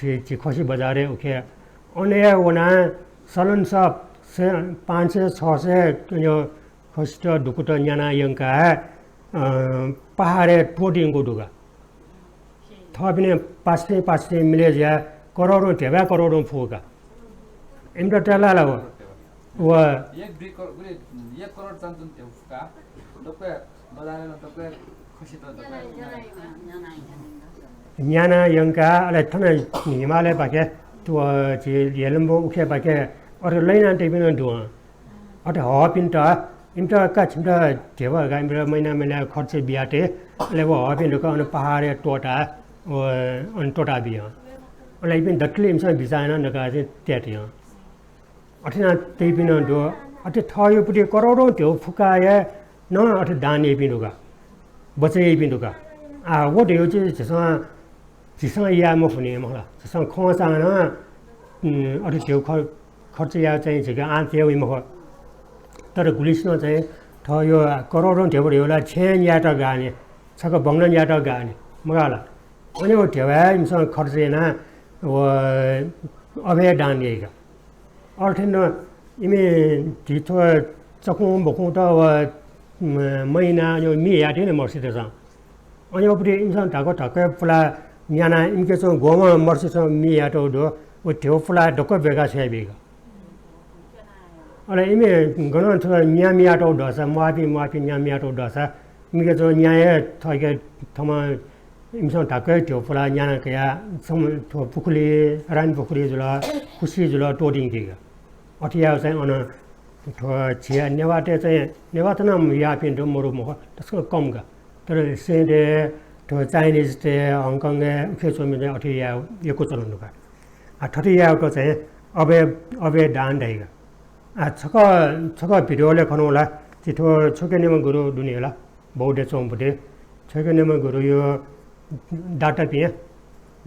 झी, झी खसि बजारय् उखे अन हे वनाः सलनसप से-, पाँच सय छ सय यो खसित दुकुत न्याना यंकाः, अ, पहाडय् त्वःतिंगु दु का। थःपिने पाँच सय पाँच सय मिले जुयाः करोडौं धेबा करोडौं फु का। इमित तय् लाः ला व? व एक दुई करोड, गुलि एक करोड चानचुन धेबा फु का। दक्व बजारय् नं दक्व खसित दक्व न्याना यंकाः अले थन हिमालय पाखे, थ्व झी हेलम्बो उखे पाखे अथे लइना तइपिं नं दु हं। अथे हःपिन्त, इमित का छिमित धेबा का, इमित महिना महिना खर्च बियातये, अले व हःपिं दक्व अन पहाडय् त्वःताः, व अन त्वःताबी हं। अले इपिं दकले इमिसं बिचाः यानाः नकाः चाहिँ तयेत हं। अथे यानाः तइपिं नं दु। अथे थःयोपट्टि करोडौं धेबा फुकाः हे नं अथे दान याइपिं दु का, बचय् याइपिं दु का। आ, व धेबा चाहिँ झीसं, झीसं याये मफुनि मला। झीसं खंसां नं, उम्, अथे धेबा ख-, खर्च याये चाहिँ झीके आँट हे वइ मखु। तर गुलिसिनं चाहिँ थःयो करोडौं धेबा, धेबा ला छेँय् न्यायेत गाः नि, छकः बंगलं न्यायेत गाः नि, मगाः ला? अन व धेबा हे इमिसं खर्च यानाः व अभय दान याइ का। अथे नं इमि झी थ्व चखुं बखुंत व, म-, महिना यो मि यात नि मर्सितय्सं। अन उबलय् इमिसं धाक्व धाक्व पुलाः न्यानाः इमिके च्वं गुम्ह मर्सितय्सं मि यात दु, व धेबा पुलाः दक्व ब्वय्काः छ्वयाबी का। अले इमि गनं थ्व न्या मि यात दःसा, म्वाःपिं म्वाःपिं न्या मि यात दःसा, इमिके च्वं न्या हे थःके थःम्हं इमिसं धाक्व हे धेबा पुलाः न्याना कयाः सम-, थ्व पुखुली, रानी पुखुली जुल, खुसि जुल, त्वःतिंकी का। अथे याःगु चाहिँ अन थ्व झी नेवाःतय् चाहिँ, नेवाःत नं याःपिं दु, मरु मखु, तसकं कम का। तर सेंतय्, थ्व चाइनिजतय्, हङकङय्, उखे च्वंपिं चाहिँ अथे याये यक्व चलन दु का। आ, थथे यायेत चाहिँ अभय, अभय दान धाइ का। आ, छकः, छकः भिडियोलय् खन ला, झी थ्व छोके निम्ह गुरु दुने ला, बौद्धय् च्वंपट्टि छोके निम्ह गुरुयो दातापिं,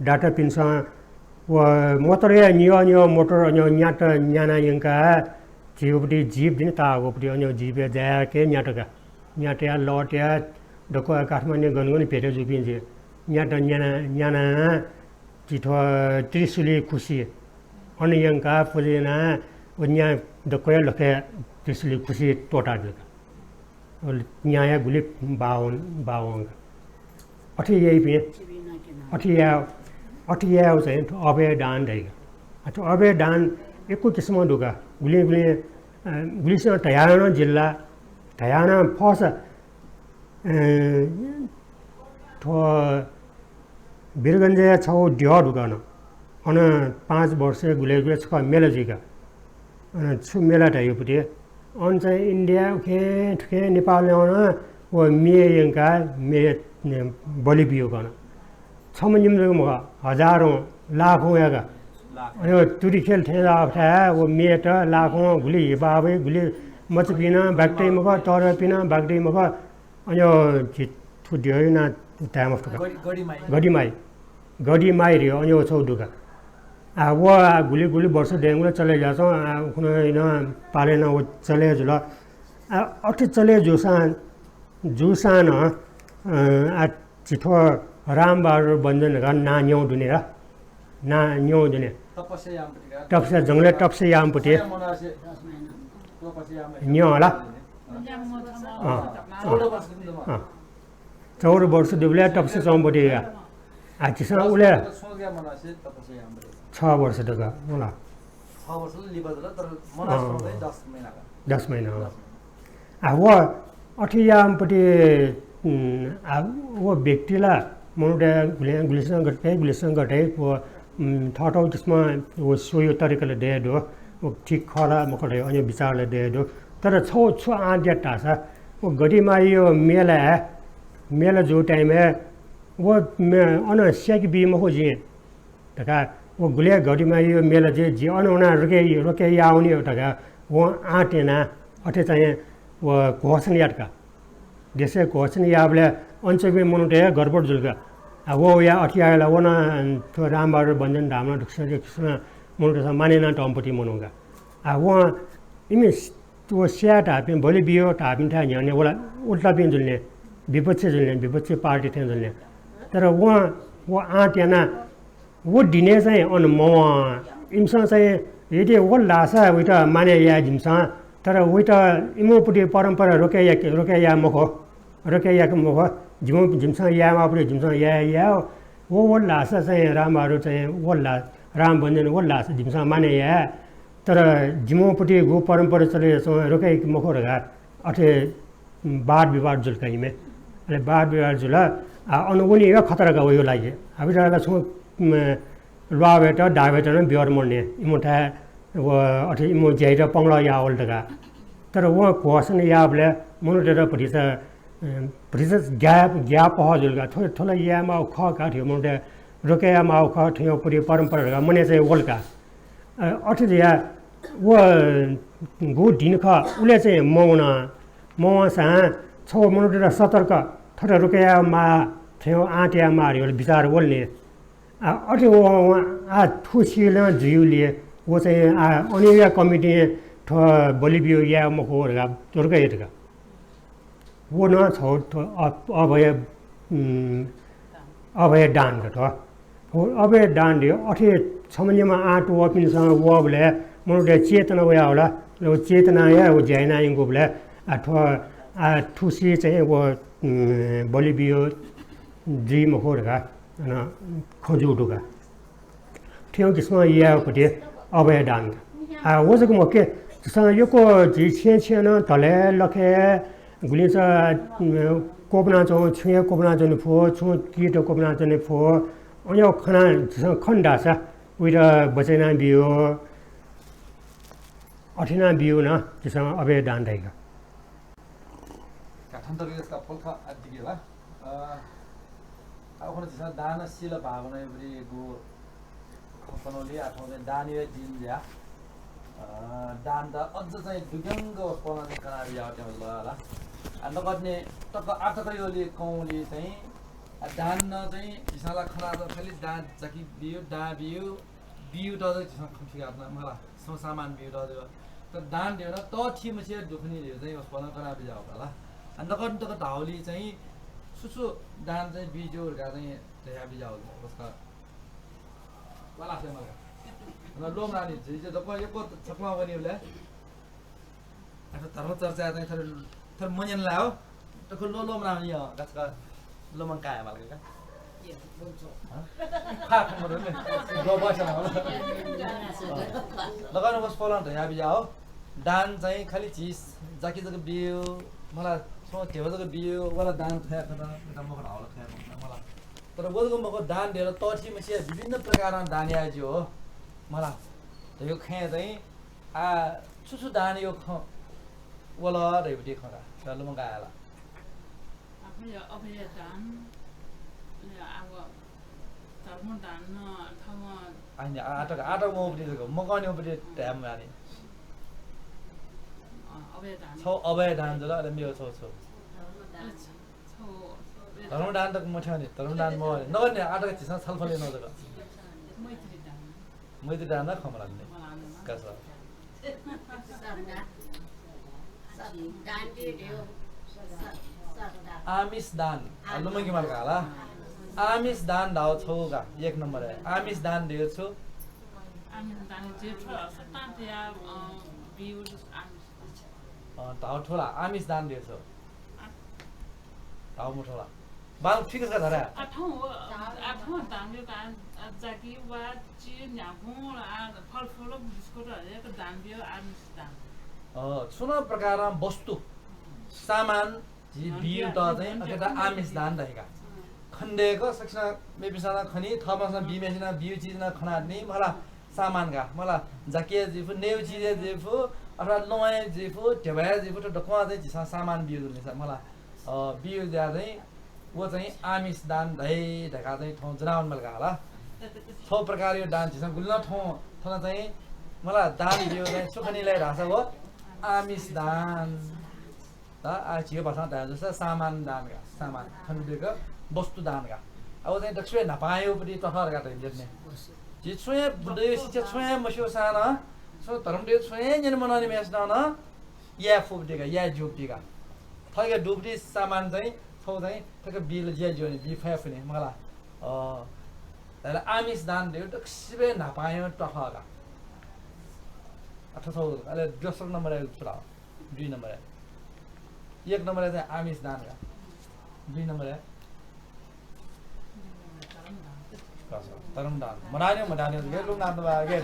दातापिन्सं व मोटरया नियः नियः मोटर नियः न्यात न्याना यंकाः झीपट्टि जीप दिने ताःगुपट्टि अन जीपय् जाय्के न्यात का। न्यातया लःतया दक्व काठमाडौँ गन गन भेटे जूपिं जि न्यात न्याना, न्याना झी थ्व त्रिशुली खुसि अन यंकाः पुजा यानाः व न्या दक्वया लखय् त्रिशुली खुसि त्वःताबिल का। न्याया गुलि बावन, बावन। अथे याइपिं, अथे या, अथे यायेगु चाहिँ थ्व अभय दान धाइ का। आ, थ्व अभय दान यक्व किसिमं दु का। गुलिं गुलिं, अ, गुलिसिनं धयाः नं जिल्ला, धयाः नं फःसा, अ, थ्व वीरगञ्जया छगू द्यः दु का न। अन पाँच वर्ष गुले गुले छकः मेला जुइका। अन छु मेला धाइगु पति, अन चाहिँ इन्डिया उखें थुखें नेपालय् नं व मे यंकाः मे बलि बियो का। छम्ह निम्ह जक मखु, हजारौँ, लाखौँ याका। अन तुरि खेल थें जाःथाय् व मेत लाखौँ, गुलि हिबाबइ, गुलि मचापिं नं बाकि तइ मखु, तरवारपिं नं बाकि तइ मखु। अन झी थ्व द्यःया नां धाये मफुत का। गढी, गढी माई। गढी माई। गढी माई रे, अन छौ दुका। आ, व, आ, गुलि गुलि वर्ष दयेगु ला चले जुयाच्वं, आ, उखुन्हु नं पालय् नं व चले जुल। आ, अथे चले जूसां, जूसां नं, अ, आ, झी थ्व रामबहादुर बन्जन धकाः नां न्यं दुने ला। नां न्यं दुने। तपस्या याःम्ह पति का। तपस्या, जंगलय् तपस्या याःम्ह पति। न्यं ला। अँ, अँ, अँ। चौध वर्ष दुबलय् तपस्या च्वंम्ह पति का। आ, झीसं उले छ वर्ष तक, होला। छ वर्ष लिपा जुल, तर अँ। दस महिना का। दस महिना, अँ। आ, व अथे याःम्ह पति, उम्, आ, व व्यक्ति ला मनूतय् गुलि, गुलिसिनं गथे, गुलिसिनं गथे, व, उम्, थःथः किसिमं व स्वयो तरिका ला दये दु, व ठीक खः ला मखु धयो, अन विचार ला दये दु। तर छौ छु आँट यात धाःसा, व गढी माइयो मेलाय्, मेला जू time-य् व मे-, अन स्याके बी मखु जिं। धकाः व गुलि गढी माइयो मेला जुइ, जि अन वनाः रोके, रोके याः वने धकाः वं आँट यानाः अथे चाहिँ व घोषणा यात का। देशय् घोषणा याःबलय् अन च्वंपिं मनूत हे गडबड जुल का। आ, व वया अथे यायेला व नं थ्व रामबहादुर बन्जन धाःम्ह नं दक्वसिनं मनूतय्सं माने यानातःम्ह पति मनू का। आ, वं इमि व स्याये धाःपिं, बलि बियो धाःपिन्थाय् न्ह्यःने व ला उल्टापिं जुल ने, विपक्षी जुल ने, विपक्षी पार्टी थें जुल ने। तर वं व आँट यानाः व दिने चाहिँ अन मवं। इमिसं चाहिँ यदि वल धाःसा वइत माने याये जिमिसं, तर वइत इमिगु पति परम्परा रोके याके, रोके याये मखु, रोके याके मखु। जिमिगु, जिमिसं यायेमाःगु पति जिमिसं याये, याये। व वल धाःसा चाहिँ रामबहादुर चाहिँ वल धाः-, राम बन्जन वल धाःसा जिमिसं माने याये। तर जिमिगु पतिगु परम्परा चले याःच्वं, रोके याके मखु धकाः अथे वाद विवाद जुल का इमि। अले वाद विवाद जुल, आ, अन वने हे खतरा का वयो लागि। आ, वइत ला छुं, उम्, ल्वाः वयेत, दाः वयेत नं ब्यवहार मदुने। इमिथाय् व अथे इमिगु ज्याइत पंगलः याः वल धकाः। तर वं घोषणा याःबलय् मनूतय्त भतिचा, अ, भतिचा ग्याः, ग्याः पहः जुल का। थ्व, थ्व ला यायेमाःगु खः का, थ्व मनूतय् रोके यायेमाःगु खः, थ्व पति परम्परा धकाः मनय् चाहिँ वल का। अ, अथे जुयाः व गु दिं खः, उले चाहिँ मवन, मवंसां छगू मनूतय्त सतर्क, थथे रोके यायेमाः, थथे आँट यायेमाः धइगु विचार वल नि। आ, अथे व, व, आ, थुसिलं जुइगुलिं व चाहिँ, आ, अन वया कमिटीं थ्व बलि बियो याये मखु धकाः रोके यात का। व नं छगू थ्व अ-, अभय, उम्, अभय दान का थ्व। व अभय दान धइगु अथे छम्ह निम्ह आँट वःपिन्सं वःबलय् मनूतय् चेतना वया वल। व चेतना हे व ज्या याना यंकूबलय्, आ, थ्व, आ, थुसि चाहिँ व, उम्, बलि बियो जुइ मखु धकाः अन खँ जूगु दु का। थ्व किसिमं यायेगु पति अभय दान। आ, व जक मखु, झीसं यक्व झी छेँय् छेँय् नं धलय् लखय् गुलिंचा, उम्, क्वपनाच्वं, छुं हे क्वपनाच्वने फु, छुं कीत क्वपनाच्वने फु। अन खना, झीसं खन धाःसा वइत बचय् याना बियो, अथे याना बियो नं झीसं अभय दान धाइ का। का थन तक यसका फल खः आदिके ला। अ, आ, उखुन्हु झीसं दान, शील, भावना एवरी गु खँ कनालि, आ, थौं चाहिँ दानया दिं जुया। अ, दान त अझ चाहिँ दुग्यंक वसपोलं चाहिँ कनाबिज्याःगु थें जुल ला। आ, नकतिनि तक आतक योलि कौलि चाहिँ, आ, दान नं चाहिँ झीसं ला खना त खालि दां जाकि बियो, दां बियो, बियो त झीसं खँ फिगात ना मला। सं सामान बियो त जक। तर दान धइगु नं तःथी मछि दुःखनि धइगु चाहिँ वसपोलं कनाबिज्याःगु का ला। आ, नकतिनि तक धाःगुलि चाहिँ छु छु दान चाहिँ बिज्याउ धकाः चाहिँ धयाबिज्याःगु का। वसपोलं वाला से मला। न लोम रानी झी जे दक्व यक्व छक्वं वनीबलय्। अथे धर्मचर्चा चाहिँ थर, थर मन्यन ला हो। तख लो लोम रानी हो, का छक्वं लोमं काय मला का। खा खा मदन। लो बस ना। लगाउन वसपोलं धयाबिज्याःगु। दान चाहिँ खालि झी जाकि जक बियो, मला छुं धेबा जक बियो, वला दान थया खत, मखु धाःगु थया खत, मला। तर व जक मखु, दान धयागु तःथी मछि विभिन्न प्रकारं दान याये ज्यू हो। मला, धयागु खँय् चाहिँ आ छु छु दानया खँ वल धयागु खँ का, लुमंका हला। अभय, अभय दान, या, आव धर्म दान, थम आनि, आ, आटक, आटक मौपति जक, मकनि मौपति धायेमानि। अ, अभय दान। छौ अभय दान जुल, अले मेव छौ छौ। अ, छ-, छौ। धर्मदान त मथ्यंनि, धर्मदान मवःनि। नगर्ने आटक झीसं छलफल याना जक। मैत्री दान। मैत्री दान ला खँ मल्हाने। मल्हाने। का सर। आमिष दान। आ, लुमंके माल का हला। आमिष दान धाउ छौ का, एक नम्बर हे। आमिष दान धयागु छु। आमिष दान जे छु, सत्तां तया, अ, बिउ आमिष। अ, धाउ थ्व ला, आमिष दान धयागु छु। धाउ मथ्व ला। बांलाक थुइक छकः धरा। आठौँ हो, आठौँ दान बिउ का, अ, जाकि वा, चिज, न्ह्यागुं, आ, फलफुल, बिस्कुट हरेक दान बिउ, आमिष दान। अ, छुं नं प्रकारं वस्तु, सामान, झी बिउत चाहिँ अथे त आमिष दान धाइ का। खनेदय्क सकसिनं मेपिन्सं नं खनी, थःम्हंसं बीम्हेसिनं बिउ चिज नं खनादीनि, मला सामान का, मला जाकिया जुइफु, नयेगु चिजया जुइफु, अथवा ल्वहंया जुइफु, ध्यबाया जुइफु, थ्व दक्वं चाहिँ झीसं सामान बिउ जुल नि सा, मला, अ, बिउ ज्या चाहिँ व चाहिँ आमिष दान धाइ धकाः चाहिँ थौं जनावने माल का हला। छौ प्रकारया दान झीसं गुलि नं थौं थन चाहिँ मला दान बिउ चाहिँ छु खनी ले धाःसा व आमिष दान। ला, आ, झीगु भाषां धाये जूसा सामान दान का, सामान, खनेदय्क वस्तु दान का। आ, व चाहिँ दक्वसिबय् न्हापांयागुपट्टि त्वाथः धकाः धाइ नि। झी छुं हे बुद्धिया शिक्षा छुं हे मस्यूसां नं, छुं धर्मया छुं हे न्यने मनंनिम्हय्सिनं नं याये फुपट्टि का, याये ज्यूपट्टि का। थःके दुपट्टि सामान चाहिँ, थ्व चाहिँ, थःके बिल ज्या ज्यू नि, बी फया फुनि, मखु ला। अ, धायेला आमिष दान धयागु दक्वसिबय् न्हापांयागु त्वाथः का। अथे छौ, अले दोस्रो नम्बरय् छु धाउ? दुई नम्बरय्। एक नम्बरय् चाहिँ आमिष दान का। दुई नम्बरय् धर्म दान। मदान्यौ, मदान्यौ, ये लोग नाम तो आ गए।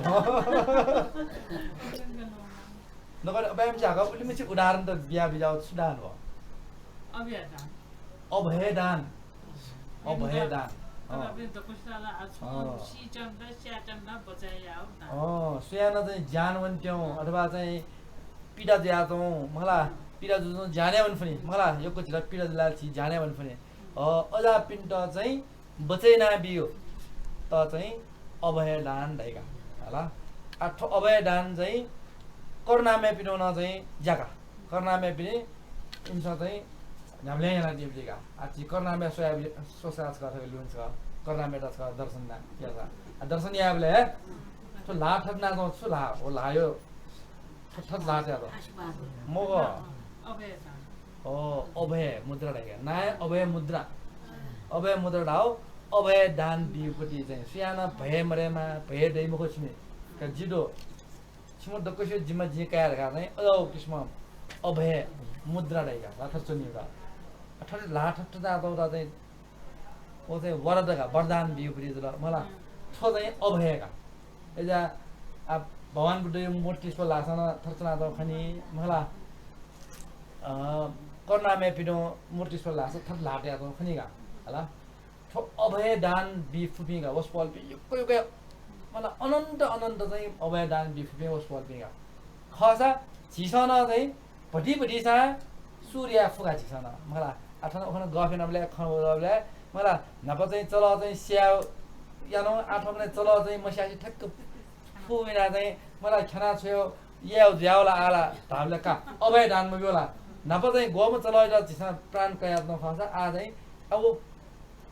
नगर अब एम चाहका, उलिमछि उदाहरण त बिया बिजाउ छु दान हो? अभय दान। अभय दान। अभय दान। तर अँ। अभय दक्वसिला आ छु अँ। सी चन्दा, स्या चन्दा बचय् याउ दान। अँ, सुयानं चाहिँ ज्यान वन्त्यौ अथवा चाहिँ पीडा जुयाच्वं, मखु ला, पीडा जुजुं ज्यानय् वने फुनि, मखु ला, यक्व झीत पीडा जुलाल झी ज्यानय् वने फुनि। अ, अज्याःपिन्त चाहिँ बचय् यानाबिउ त चाहिँ अभय दान धाइ का हला। आ, थ्व अभय दान चाहिँ करुणामयपिन्त नं चाहिँ ज्या का। करुणामयपिनि इमिसं चाहिँ न्ह्याबलें यानादीबलय् का। आ, झी करुणामय स्वया, स्वसा छकः थथे लुन छकः, करुणामयत छकः दर्शन याना, यासा। आ, दर्शन यायेबलय् थ्व ल्हाः थथे यानाच्वं छु ल्हाः, व ल्हाःया थथे ल्हाः तयाच्वं। मखु। अभय दान। अ, अभय मुद्रा धाइ का। नाय् अभय मुद्रा। अभय मुद्रा धाउ, अभय दान बिउपट्टि चाहिँ। सुयानं भय मदयेमा, भय दइ मखु छिमि। का जि दु। छिमि दक्वसित जिम्मा जिं काये धकाः चाहिँ अज्याःगु किसिमं अभय मुद्रा धाइ का। ल्हाः थथे च्वनीगु का। थथे ल्हाः थथे यानातःगु चाहिँ व चाहिँ वरद का, वरदान बिउपट्टि जुल, मखु ला। थ्व चाहिँ अभय का। अय्‌जा, आ, भगवान बुद्धया मूर्ति स्वल धाःसा नं थथे च्वनातःगु खनी, मखु ला। अ, करुणामयपिनि मूर्ति स्वल धाःसा थथे ल्हाः तयातःगु खनी का, हला। थ्व अभय दान बी फुपिं का, वसपोलपिं यक्व यक्व, मखु ला, अनन्त अनन्त चाहिँ अभय दान बी फुपिं वसपोलपिं का। खःसा झीसं नं चाहिँ भति भतिसां सुरु याये फु का झीसं नं, मखु ला। आ, थन उखन गफ यानाबलय्, खँ ल्हानाबलय्, मखु ला, न्हापा चाहिँ चलः चाहिँ स्याये यानाः, आ, थौंकन्हय् चलः चाहिँ मस्यासे ठ्याक्क फुपिं यानाः चाहिँ, मखु ला, ख्यानाः छ्वये याये जुयावल आः ला धाःबलय् का अभय दान मब्यू ला। न्हापा चाहिँ ग्वम्ह चलःयात झीसं प्राण कयाच्वनागु खःसा आः चाहिँ अब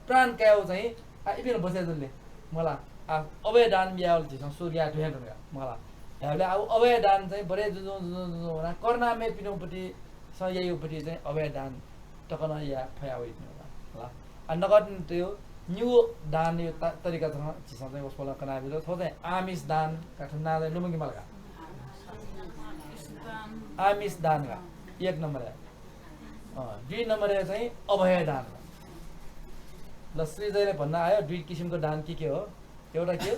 प्राण कायेगु चाहिँ, आ, इपिं नं बचय् जुल नि, मखु ला। आ, अभय दान बियावल झीसं सुरु याये धुन हे धुन का, मखु ला। धायेबलय् अब अभय दान चाहिँ बढे जुजुं, जुजुं, जुजुं वनाः करुणामयपिनिगुपट्टि सं याइगुपट्टि चाहिँ अभय दान तक नं याये फया वइतिनि, मखु ला। आ, नकतिनि तयु निगू दानया त-, तरिका चाहिँ झीसं चाहिँ वसपोलं कनाबिल। थ्व चाहिँ आमिष दान का, थ्व नां चाहिँ लुमंके माल का। आमिष दान का, एक नम्बरय्। अँ, दुई नम्बरय् चाहिँ अभय दान। ल, श्रीजयले भन्न आयो, दुई किसिमको दान के के हो? एउटा के हो?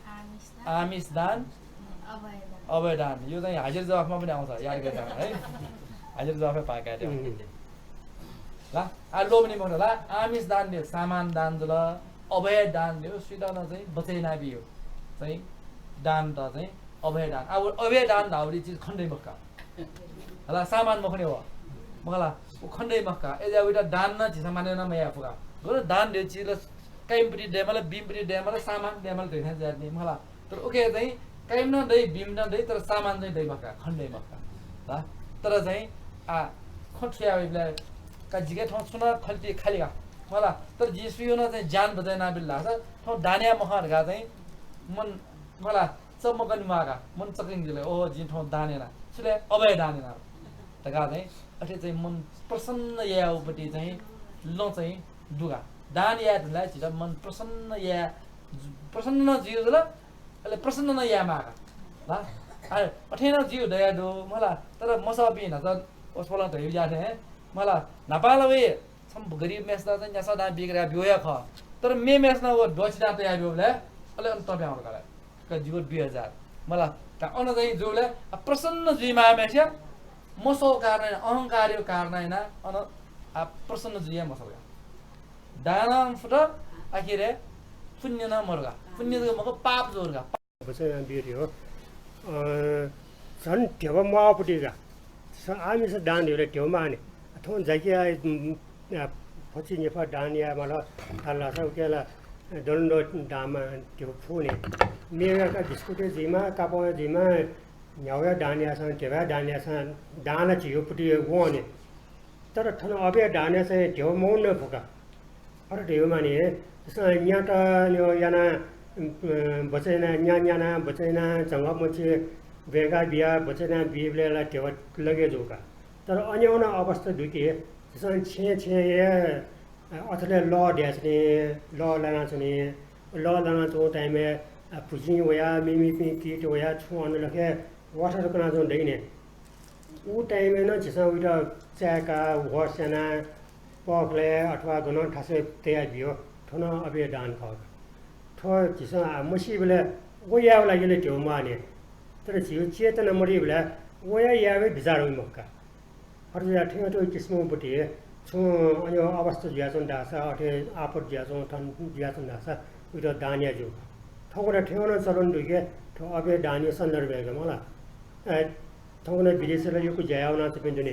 आमिष दान। आमिष दान। अभय दान। अभय दान। यो चाहिँ हाजिर जवाफमा पनि आउँछ, याद गरिराख्नु है। हाजिर जवाफै पाएका थियौँ। ला, आ, लोभ नि मखु ला, आमिष दान दयु, सामान दान जुल, अभय दान दयु, सुइत नं चाहिँ बचय् यानाबियु चाहिँ दान त चाहिँ अभय दान। अब अभय दान धाउरी चिज खण्डै मखु का। हला, सामान मखु नि हो। मखला, उ खण्डै मखु का। अय्‌जुया उइत दान नं झीसं माने नं मयाये फु का। गन दान दयु चिज ला काइम्ह पति दयेमाल, बीम्ह पति दयेमाल, सामान दयेमाल धइथें जुयादी नि, मखला। तर उके चाहिँ काइम्ह नं दइ, बीम्ह नं दइ, तर सामान चाहिँ दइ मखु का, खण्डै मखु का। ला, तर चाहिँ आ, खँ थुया वइबलय् का जिके थौं छुं नं खल्ति खालि का। मखला, तर जिं सुयु नं चाहिँ ज्यान बचय् यानाबिल धाःसा थौं दान याये मखं धकाः चाहिँ मन, मखला, चमकनि म्वाः का, मन चकिं जुल, ओहो, जिं थौं दान याना, छु ले, अभय दान याना धकाः चाहिँ अथे चाहिँ मन प्रसन्न यायेगु पति चाहिँ लं चाहिँ दु का। दान याये धुनलाय् झीत मन प्रसन्न याये, प्रसन्न नं जुइ जुल, अले प्रसन्न नं याये माः का। ला? आ, अथे नं जुइ दया दु, मखला, तर मसःपिं न्हाचः वसपोलं धयाबिज्याथें, मखला, न्हापां ला वइ, छम्ह गरिब मेसत चाहिँ न्यासः दां बीके धकाः ब्यूगु हे खः। तर मेमेसं व द्वःछि दां तयाः ब्यूबलय् अले अन तब्यां वल का ला। का जिगु दुई हजार। मखला, का अन चाहिँ जूबलय् आ प्रसन्न जुइमाःम्हेसिया मसःगु कारणं यानाः, अहंकारया कारणं यानाः अन आ प्रसन्न जुइ हे मसल का। दानं फुत, आखिरय् पुण्य नं मरु का। पुण्य जक मखु, पाप जक मरु का। बचय् यानाबिया रे हो। अ, झन ध्यबा म्वाःगु पति का। स-, आमिष दान दयु ला ध्यबा म्वाःनि। थौं जाकिया, उम्, आ, फचि निफा दान यायेमाल धाल धाःसा उके ला दण्ड दान ध्यबा फुनि। मेगु का बिस्कुट हे जुइमा, कापः हे जुइमा, न्ह्यागुया दान याःसां, ध्यबाया दान याःसां दान ला झीगु पति वंनि। तर थन अबया दानय् चाहिँ ध्यबा मवने फु का। अथे ध्यबा माने, झीसं न्यात न्यं यानाः, अ, बचय् यानाः, न्या न्यानाः, बचय् यानाः, झंगः मछि ब्वय्‌का बियाः बचय् यानाः बीबलय् ला ध्यबा लगे जू का। तर अन्यं नं अवस्था दु कि, झीसं छेँय् छेँय् हे, अ, अथले लः दयाच्वनी, लः लानाच्वनी। लः लानाच्वंगु time-य्, अ, भुजिं वयाः, मेमेपिं कीट वयाः छुं अन लखे वाथर कनाच्वंगु दइने। उ time-य् नं झीसं उइत चाय्‌काः, होश यानाः, पःखलय् अथवा गनं थासय् तयाबियो, थ्व नं अबया दान खः। थ्व झीसं आ मसीबलय् व यायेगु लागि ला ध्यबा म्वाःनि। तर झीगु चेतना मदीबलय् वया यायेगु बिचाः वइ मखु का। अथे जुयाः थ्यंथ्यं किसिमं पति छुं अन्य अवस्था जुयाच्वन धाःसा, अथे आपत जुयाच्वन, थन जुयाच्वन धाःसा उइत दान याये ज्यू। थौंकन्हय् थ्यंगु नं चलन दु कि थ्व अबया दानया सन्दर्भय् का मला। अ, थौंकन्हय् विदेशय् ला यक्व ज्या याः वनाच्वंपिं दु नि।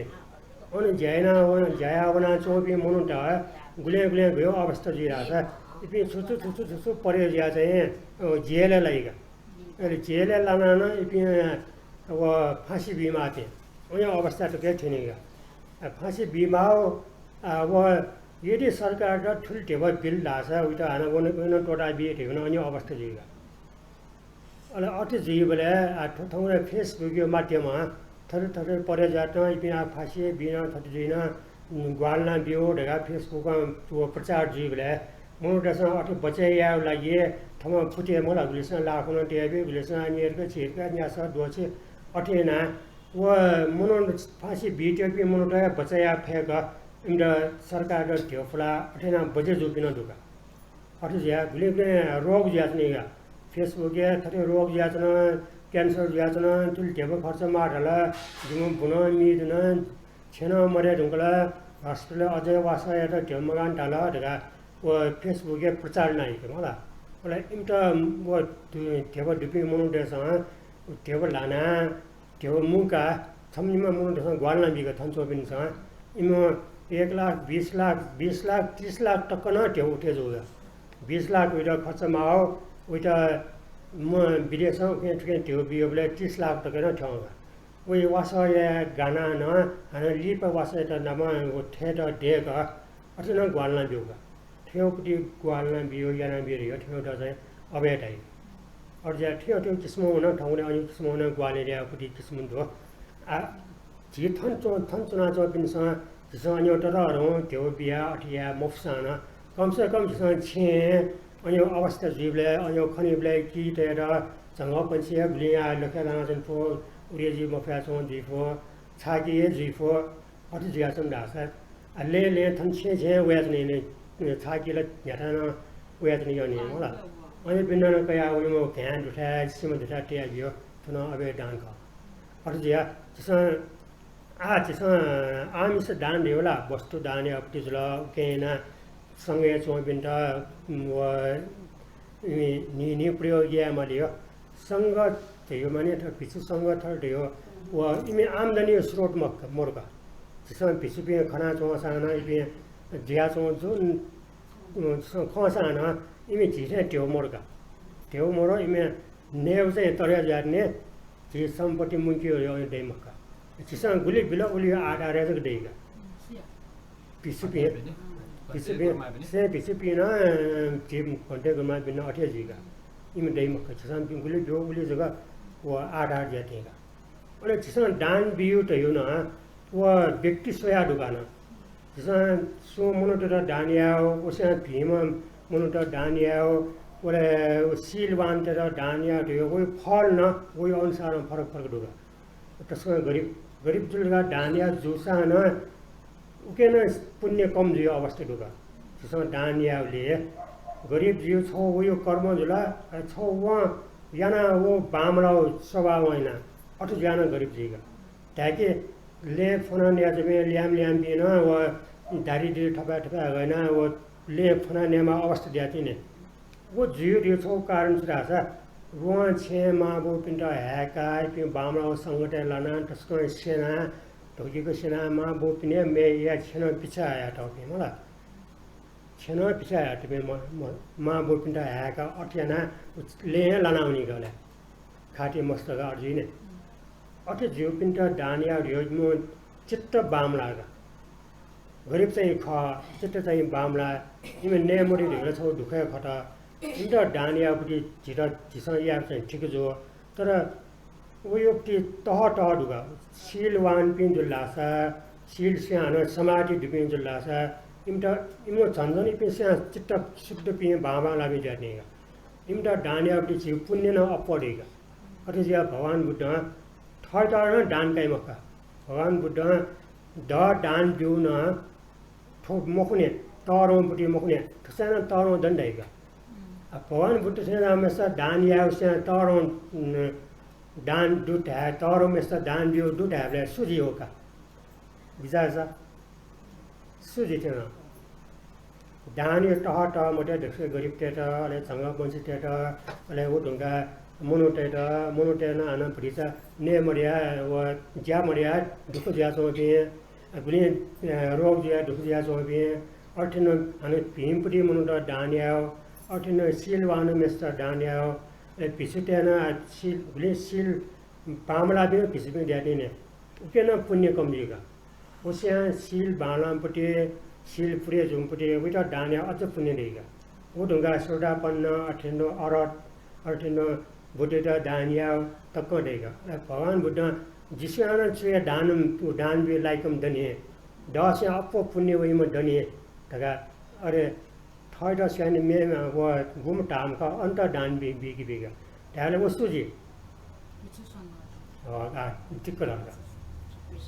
अन ज्या याना वन, ज्या याः वनाच्वंपिं मनूत गुलें गुलें गय् अवस्था जुइ धाःसा इपिं छु छु छु छु छु छु परे जुयाः चाहिँ, अ, जेलय् लाइ का। अले जेलय् लानाः नं इपिं, अ, व फाँसी बीमाःपिं, उया अवस्था तक हे थ्यनी का। अ, फाँसी बीमाः, अ, व यदि सरकारं थुलि ध्यबा बिल धाःसा उइत हानं वन, वन त्वःताबी धइगु नं अन अवस्था जुइ का। अले अथे जुइबलय्, आ, थ्व थौंकन्हय् Facebook-या माध्यमं थथे थथे परे जुयात इपिं आ फाँसी बिन थथे जुइन, उम्, ग्वाहालि यानाब्यु धकाः Facebook-ं व प्रचार जुइबलय् मनूतय्‌सं अथे बचय् यायेगु लागि थःम्हं फुते मला, गुलिसिनं लाखुन तयाबी, गुलिसिनं न्यय्‌क, झिय्‌क, न्यासः, द्वःछि अथे यानाः व मनूत फाँसी बीत्यंपिं मनूत हे बचय् याये फय्‌क इमित सरकारं ध्यबा पुलाः अथे यानाः बचय् जूपिं नं दु का। अथे जुयाः गुलिं गुलिं रोग जुयाच्वन का। Facebook-य् थथे रोग जुयाच्वन, cancer जुयाच्वन, थुलि ध्यबा खर्च माः धाल, जिमि बुँ नं मी धुन, छेँ नं मदये धुंकल, hospital-य् अझै वासः यायेत ध्यबा मगाः धाल धकाः व Facebook-य् प्रचार यानाः का मला। अले इमित व धु-, ध्यबा दुपिं मनूतय्‌सं ध्यबा ल्हानाः ध्यबा मुंकाः छम्ह निम्ह मनूतय्‌सं ग्वाहालि यानाबी का थन च्वंपिन्सं। इमिसं एक लाख, बीस लाख, बीस लाख, तीस लाख तक नं ध्यबा उठे जू का। बीस लाख उइत खर्च माः, उइत म-, विदेशं उखें थुखें ध्यबा बियाबलय् तीस लाख तक नं थ्यं का। व वासः याये गानाः नं हानं लिपा वासःयात नाप व थयेत दय्‌क अथे नं ग्वाहालि यानाब्यु का। थ्यंगु पति ग्वाहालि यानाबियो, यानाबियो धइगु थ्यंगु चाहिँ अबया धाइ। अथे जुयाः थ्यंथ्यं किसिमं नं थौंकन्हय् अन किसिमं नं ग्वाहालि यायेगु पति किसिमं दु। आ, झी थन च्वं-, थन च्वनाच्वंपिन्सं झीसं अन ततःधंगु ध्यबा बियाः अथे याये मफुसां नं कम से कम झीसं छेँय् अन अवस्था जुइबलय्, अन खनीबलय् कीटयात झंगःपंक्षीया गुलिं याः लखे लानाच्वने फु, उरे जुइ मफयाच्वं जुइ फु, छाकी हे जुइ फु। अथे जुयाच्वन धाःसा, आ, लँय् लँय् थन छेँय् छेँय् वयाच्वनी, छाकी ला न्ह्याथाय् नं वयाच्वनी यःनि मला। अन पिन्त नं कयाः वइम्ह घाँय् दुथाय्, सिमा दुथाय् तयाबियो, थ्व नं अबया दान खः। अथे जुयाः झीसं आः झीसं आमिष दान धयो ला, वस्तु दान याःपट्टि जुल, उकिं यानाः संघय् च्वंपिन्त, उम्, व, न्हि, न्हि प्रयोग याये माली हो। संघ धयो माने थ्व भिक्षु संघ थर धयो, व इमि आम्दानी स्रोत मख-, मरु का। झीसं भिक्षुपिं खना च्वंसां नं इपिं जुया च्वं जुन, उम्, खंसां नं इमि झी थें ध्यबा मरु का। ध्यबा मरु, इमि नयेगु चाहिँ तरे जुयाः ने, झी सम्पत्ति मुंकी दइ मखु का। झीसं गुलि बिल उलि आधारय् जक दइ का। भिक्षुपिं, भिक्षुपिं, से भिक्षुपिं नं, झी घन्टे गुरुमांपिं नं अथे जुइ का। इमि दइ मखु का। झीसं गुलि ब्यू उलि जक व आधार जुयाः थें का। अले झीसं दान बियु धयो नं व व्यक्ति स्वयाः दु का नं। झीसं सुं मनूतय्त दान यायेगु, व स्वयां भिंम्ह मनूत दान यायेगु, अले व शीलवानतय्त दान यायेगु धयो, वया फल नं वया अनुसारं फरक फरक दु का। तसकं गरिब, गरिब जुल धकाः दान याः जूसां नं उके नं पुण्य कम जुइगु अवस्था दु का। झीसं दान याःबलय् गरिब जुइ, छगू वया कर्म जुल, अले छगू वं यानाः व बांमलाःगु स्वभावं यानाः अथे जुयाः नं गरिब जुइ का। धाय्‌के लँय् फ्वना नयेच्वंपिं ल्याय्म्ह ल्याय्म्हपिं नं व दारिद्र्य थपाय् थपाय् गय् यानाः व लँय् फ्वना नयेमाःगु अवस्था दयाच्वनी। व जुइगु छगू कारण छु धाःसा, वं छेँय् मांबौपिन्त हाय्‌काः, इपिं बांमलाःगु संगतय् लानाः, तसकं स्यनाः, धुंकीक स्यनाः मांबौपिनि हे म्ये याः छेँ नं पिछाय् हयातःपिं मला। छेँ नं पिछाय् हयातःपिं म-, म-, मांबौपिन्त हाय्‌काः अथे यानाः लँय् हे लाना वनी का अले। खाति मस्त का अथे जुइ नि। अथे जुइपिन्त दान याः धयो इमिगु चित्त बांमलाः का। गरिब चाहिँ खः, चित्त चाहिँ बांमलाः, इमि नये मते धइगु ला छगू दुःख हे खः। इमित दान याःपट्टि झीत, झीसं यायेगु चाहिँ ठीक जू। तर वयापट्टि तह तह दु का। शीलवानपिं जुल धाःसा, शील स्वयां हानं समाधि दुपिं जुल धाःसा, इमित, इमिगु झन झन इपिं स्वयां चित्त शुद्धपिं बांबांलाःपिं जुयाच्वनी का। इमित दान याःपट्टि झीगु पुण्य नं अप्वः दइ का। अथे जुयाः भगवान बुद्धं थःत नं दान काइ मखु का। भगवान बुद्धं द दान ब्यूगु नं थ्व मखु नि, तःधंपट्टि मखु नि, थुसां नं तःधं दनि धाइ का। आ, भगवान बुद्ध थें मेसा दान याःगु स्वयां तःधं, उम्, दान दु धाये, तःधं मेसा दान ब्यूगु दु धायेबलय् सु जुइ हो का? बिचाः सा सु जुइ थें नं। दानया तह तह मते दक्वसिबय् गरिबतय्त, अले झंगः वञ्चिततय्त, अले व धुंकाः मनूतय्त, मनूतय् नं हानं भतिचा नये मदयाः व ज्या मदयाः दुःख जुयाच्वंपिं, गुलिं, अ, रोग जुयाः दुःख जुयाच्वंपिं, अथे नं हानं भिंपट्टि मनूत दान यायेगु, अथे नं शीलवान मेस्त दान यायेगु, अले भिक्षुतय् नं शील, गुलिं शील बांमलाःपिं भिक्षुपिं दयाच्वनी। उके नं पुण्य कम जुइ का। व स्वयां शील बांलाःम्हपट्टि, शील पुरे जूम्हपट्टि, वयात दान याः अझ पुण्य दइ का। व धुंकाः सोतापन्न, अथे नं अरहत, अथे नं बुद्धत दान याः तकं दइ का। अले भगवान बुद्धं जिस्वयां नं छु हे दान, दान बी लाइकम्ह दनि, दःस्वयां अप्वः पुण्य वइम्ह दनि धकाः, अरे थःत स्वयां मेम्ह व गुम्ह धाःम्ह खः, अनत दान बी, बीके बी का। धायेबलय् व सु जुइ? भिक्षु संघ। अ, आ, दिक्क धाल का।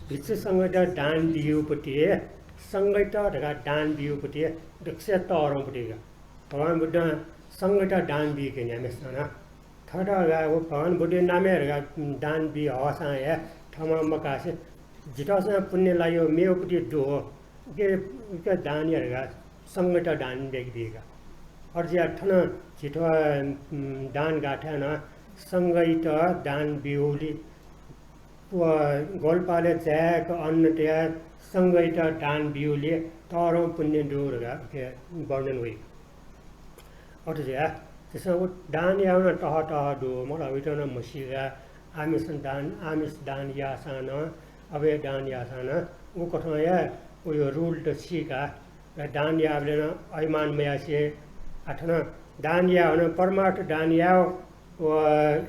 भिक्षु संघत दान बियूपट्टि, संघत धकाः दान बियूपट्टि दक्वसिबय् तःधंपट्टि का। भगवान बुद्धं संघत दान बीके न्ह्याम्हेसित नं। थःत धकाः व भगवान बुद्धया नामय् धकाः दान बी हःसां हे थःम्हं मकासे जितःसां पुण्य लाइयो मेगुपट्टि दु हो, उके, उके दान या धकाः संघत दान बीके बी का। अथे जुयाः थन झी थ्व, उम्, दान गाथाय् नं संघत दान बिउलि व ग्वलपालय् जाय्‌क अन्न तयाः संघत दान बिउलि तःधं पुण्य दु धकाः उके वर्णन वइ। अथे जुयाः झीसं व दान याःगु नं तह तह दु, मला वइत नं म्हसीका, आमिष दान, आमिष दान याःसां नं, अबय दान याःसां नं, उकथं हे वयो rule त सीका, दान याःबलय् नं अभिमान मयासे, आः थन दान याः हनं परमार्थ दान याः व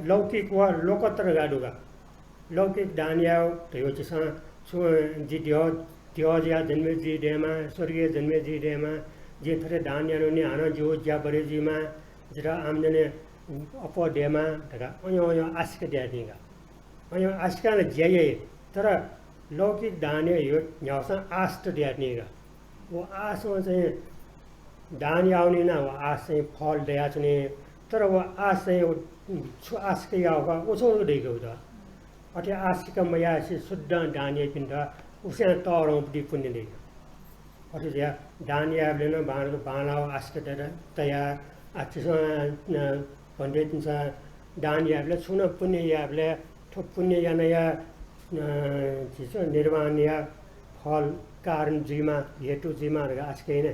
लौकिक व लोकोत्तर धकाः दु का। लौकिक दान याः धयो झीसं छुं जि द्यः, द्यः जुयाः जन्मे जुइ दयेमा, स्वर्गय् जन्मे जुइ दयेमा, जिं थथे दान यानागुलिं हानं जिगु ज्या बढे जुइमा, जितः आम्दानी अप्वः दयेमा धकाः अयं अयं आशिका दयाच्वनी का। अयं आशिकां ला ज्या याइ, तर लौकिक दानय् न्ह्याःसां आश त दयाच्वनी का। व आशं चाहिँ दान याःगुलिं नं व आश चाहिँ फल दयाच्वनी, तर व आश चाहिँ व छु आशिका याः का, व छगू दइ का उत। अथे आशिका मयासें शुद्ध दान याइपिन्त उसां तःधंगु पुण्य दइ। अथे जुयाः दान यायेबलय् नं बांलाक बांलाःगु आशिका तया, आ, झीसं, अ, भन्तेतिनिसं दान यायेबलय् छुं नं पुण्य यायेबलय् थ्व पुण्य यानाया, अ, झीसं निर्वाणया फल कारण जुइमा, हेतु जुइमा धकाः आशिका याना।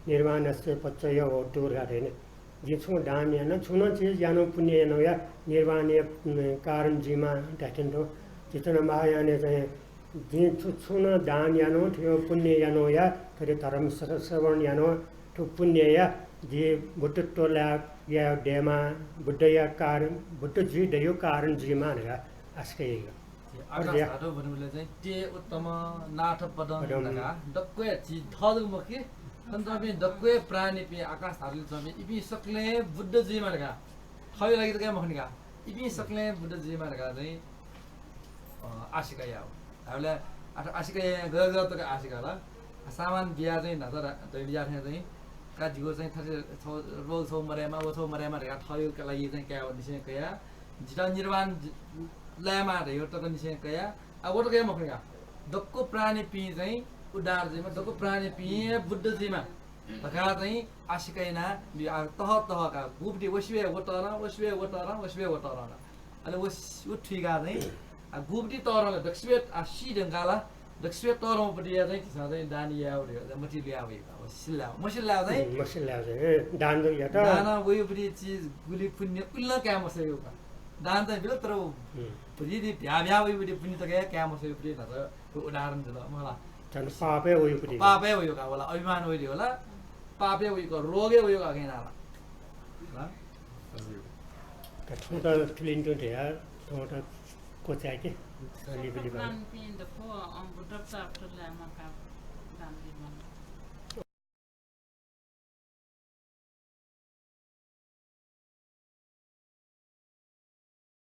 निर्वाणस्य पच्चयो होतु धकाः धाइन। जिं छुं दान याना, छुं नं चिज याना, पुण्य यानाया निर्वाणया, उम्, कारण जुइमा धात्थें तुं। झीसं नं महायानय् चाहिँ जिं छु, छुं नं दान याना, थुयो पुण्य यानाया, थथे धर्म श्र-, श्रवण याना, थ्व पुण्यया जि बुद्धत्व लाय् याये दयेमा, बुद्धया कारण, बुद्ध जुइ दयो कारण जुइमा धकाः आशिका याइगु। आकाश धातु भन्नुभन्दा चाहिँ ते उत्तम नाथ पदम पदम। धकाः दक्वय् झी थः जक मखु कि, थन च्वंपिं दक्वय् प्राणीपिं आकाश धातुले च्वंपिं इपिं सकलें बुद्ध जुइमा धकाः, थःगु लागि जक मखु नि का, इपिं सकलें बुद्ध जुइमा धकाः चाहिँ, अ, आशिका याः। धाःबलय् आशिका याः, गय् गय् तक आशिका ला। सामान बिया चाहिँ न्हाचः रा-, धइ बिया थें चाहिँ का जिगु चाहिँ थथे छौ, रोग छौ मदयेमा, व छौ मदयेमा धकाः थःगु लागि चाहिँ कायेगु निसें कया। जितः निर्वाण जि-, लायेमा धयागु तक निसें कया। आ, व तक हे मखु का। दक्व प्राणीपिं चाहिँ उद्धार जुइमा, दक्व प्राणीपिं बुद्ध जुइमा धकाः चाहिँ आशिका याना बि-, आ, तह तह का। गुपति वसिबे व तःधं, वसिबे व तःधं, वसिबे व तःधं। अले व स-, व थुइका चाहिँ, आ, गुपति तःधं ला, दक्वसिबे, आ, सी धुंकाः ला, दक्वसिबे तःधंगुपतिया चाहिँ झीसं चाहिँ दान याये वइ, मतिइ ल्हुया वइ का। व सिल्ला, मसिल्ला चाहिँ, उम्, मसिल्ला चाहिँ, ए, दान जक यात। दान वइगुपति चिज गुलि पुण्य उलि नं काये मसइगु का। दान चाहिँ बिल, तर व उम्। भुतिइ भ्या भ्या वइगुपति पुण्य तक हे काये मसइगुपति न्हाचः उदाहरण जुल, मला। झन् पापय् वइगुपति। पापय् वइगु का, वला अभिमान वइ धइ वला, पापय् वइगु का, रोगय् वइगु का, गय् याना ला। ल? हजुर। का थौंत थुलिं तुं धया, थौंत क्वचाय्के, लिपा लिपा। प्राणीपिं दक्व, अँ, बुद्धत्व प्राप्त लायेमा का दान यायेमा।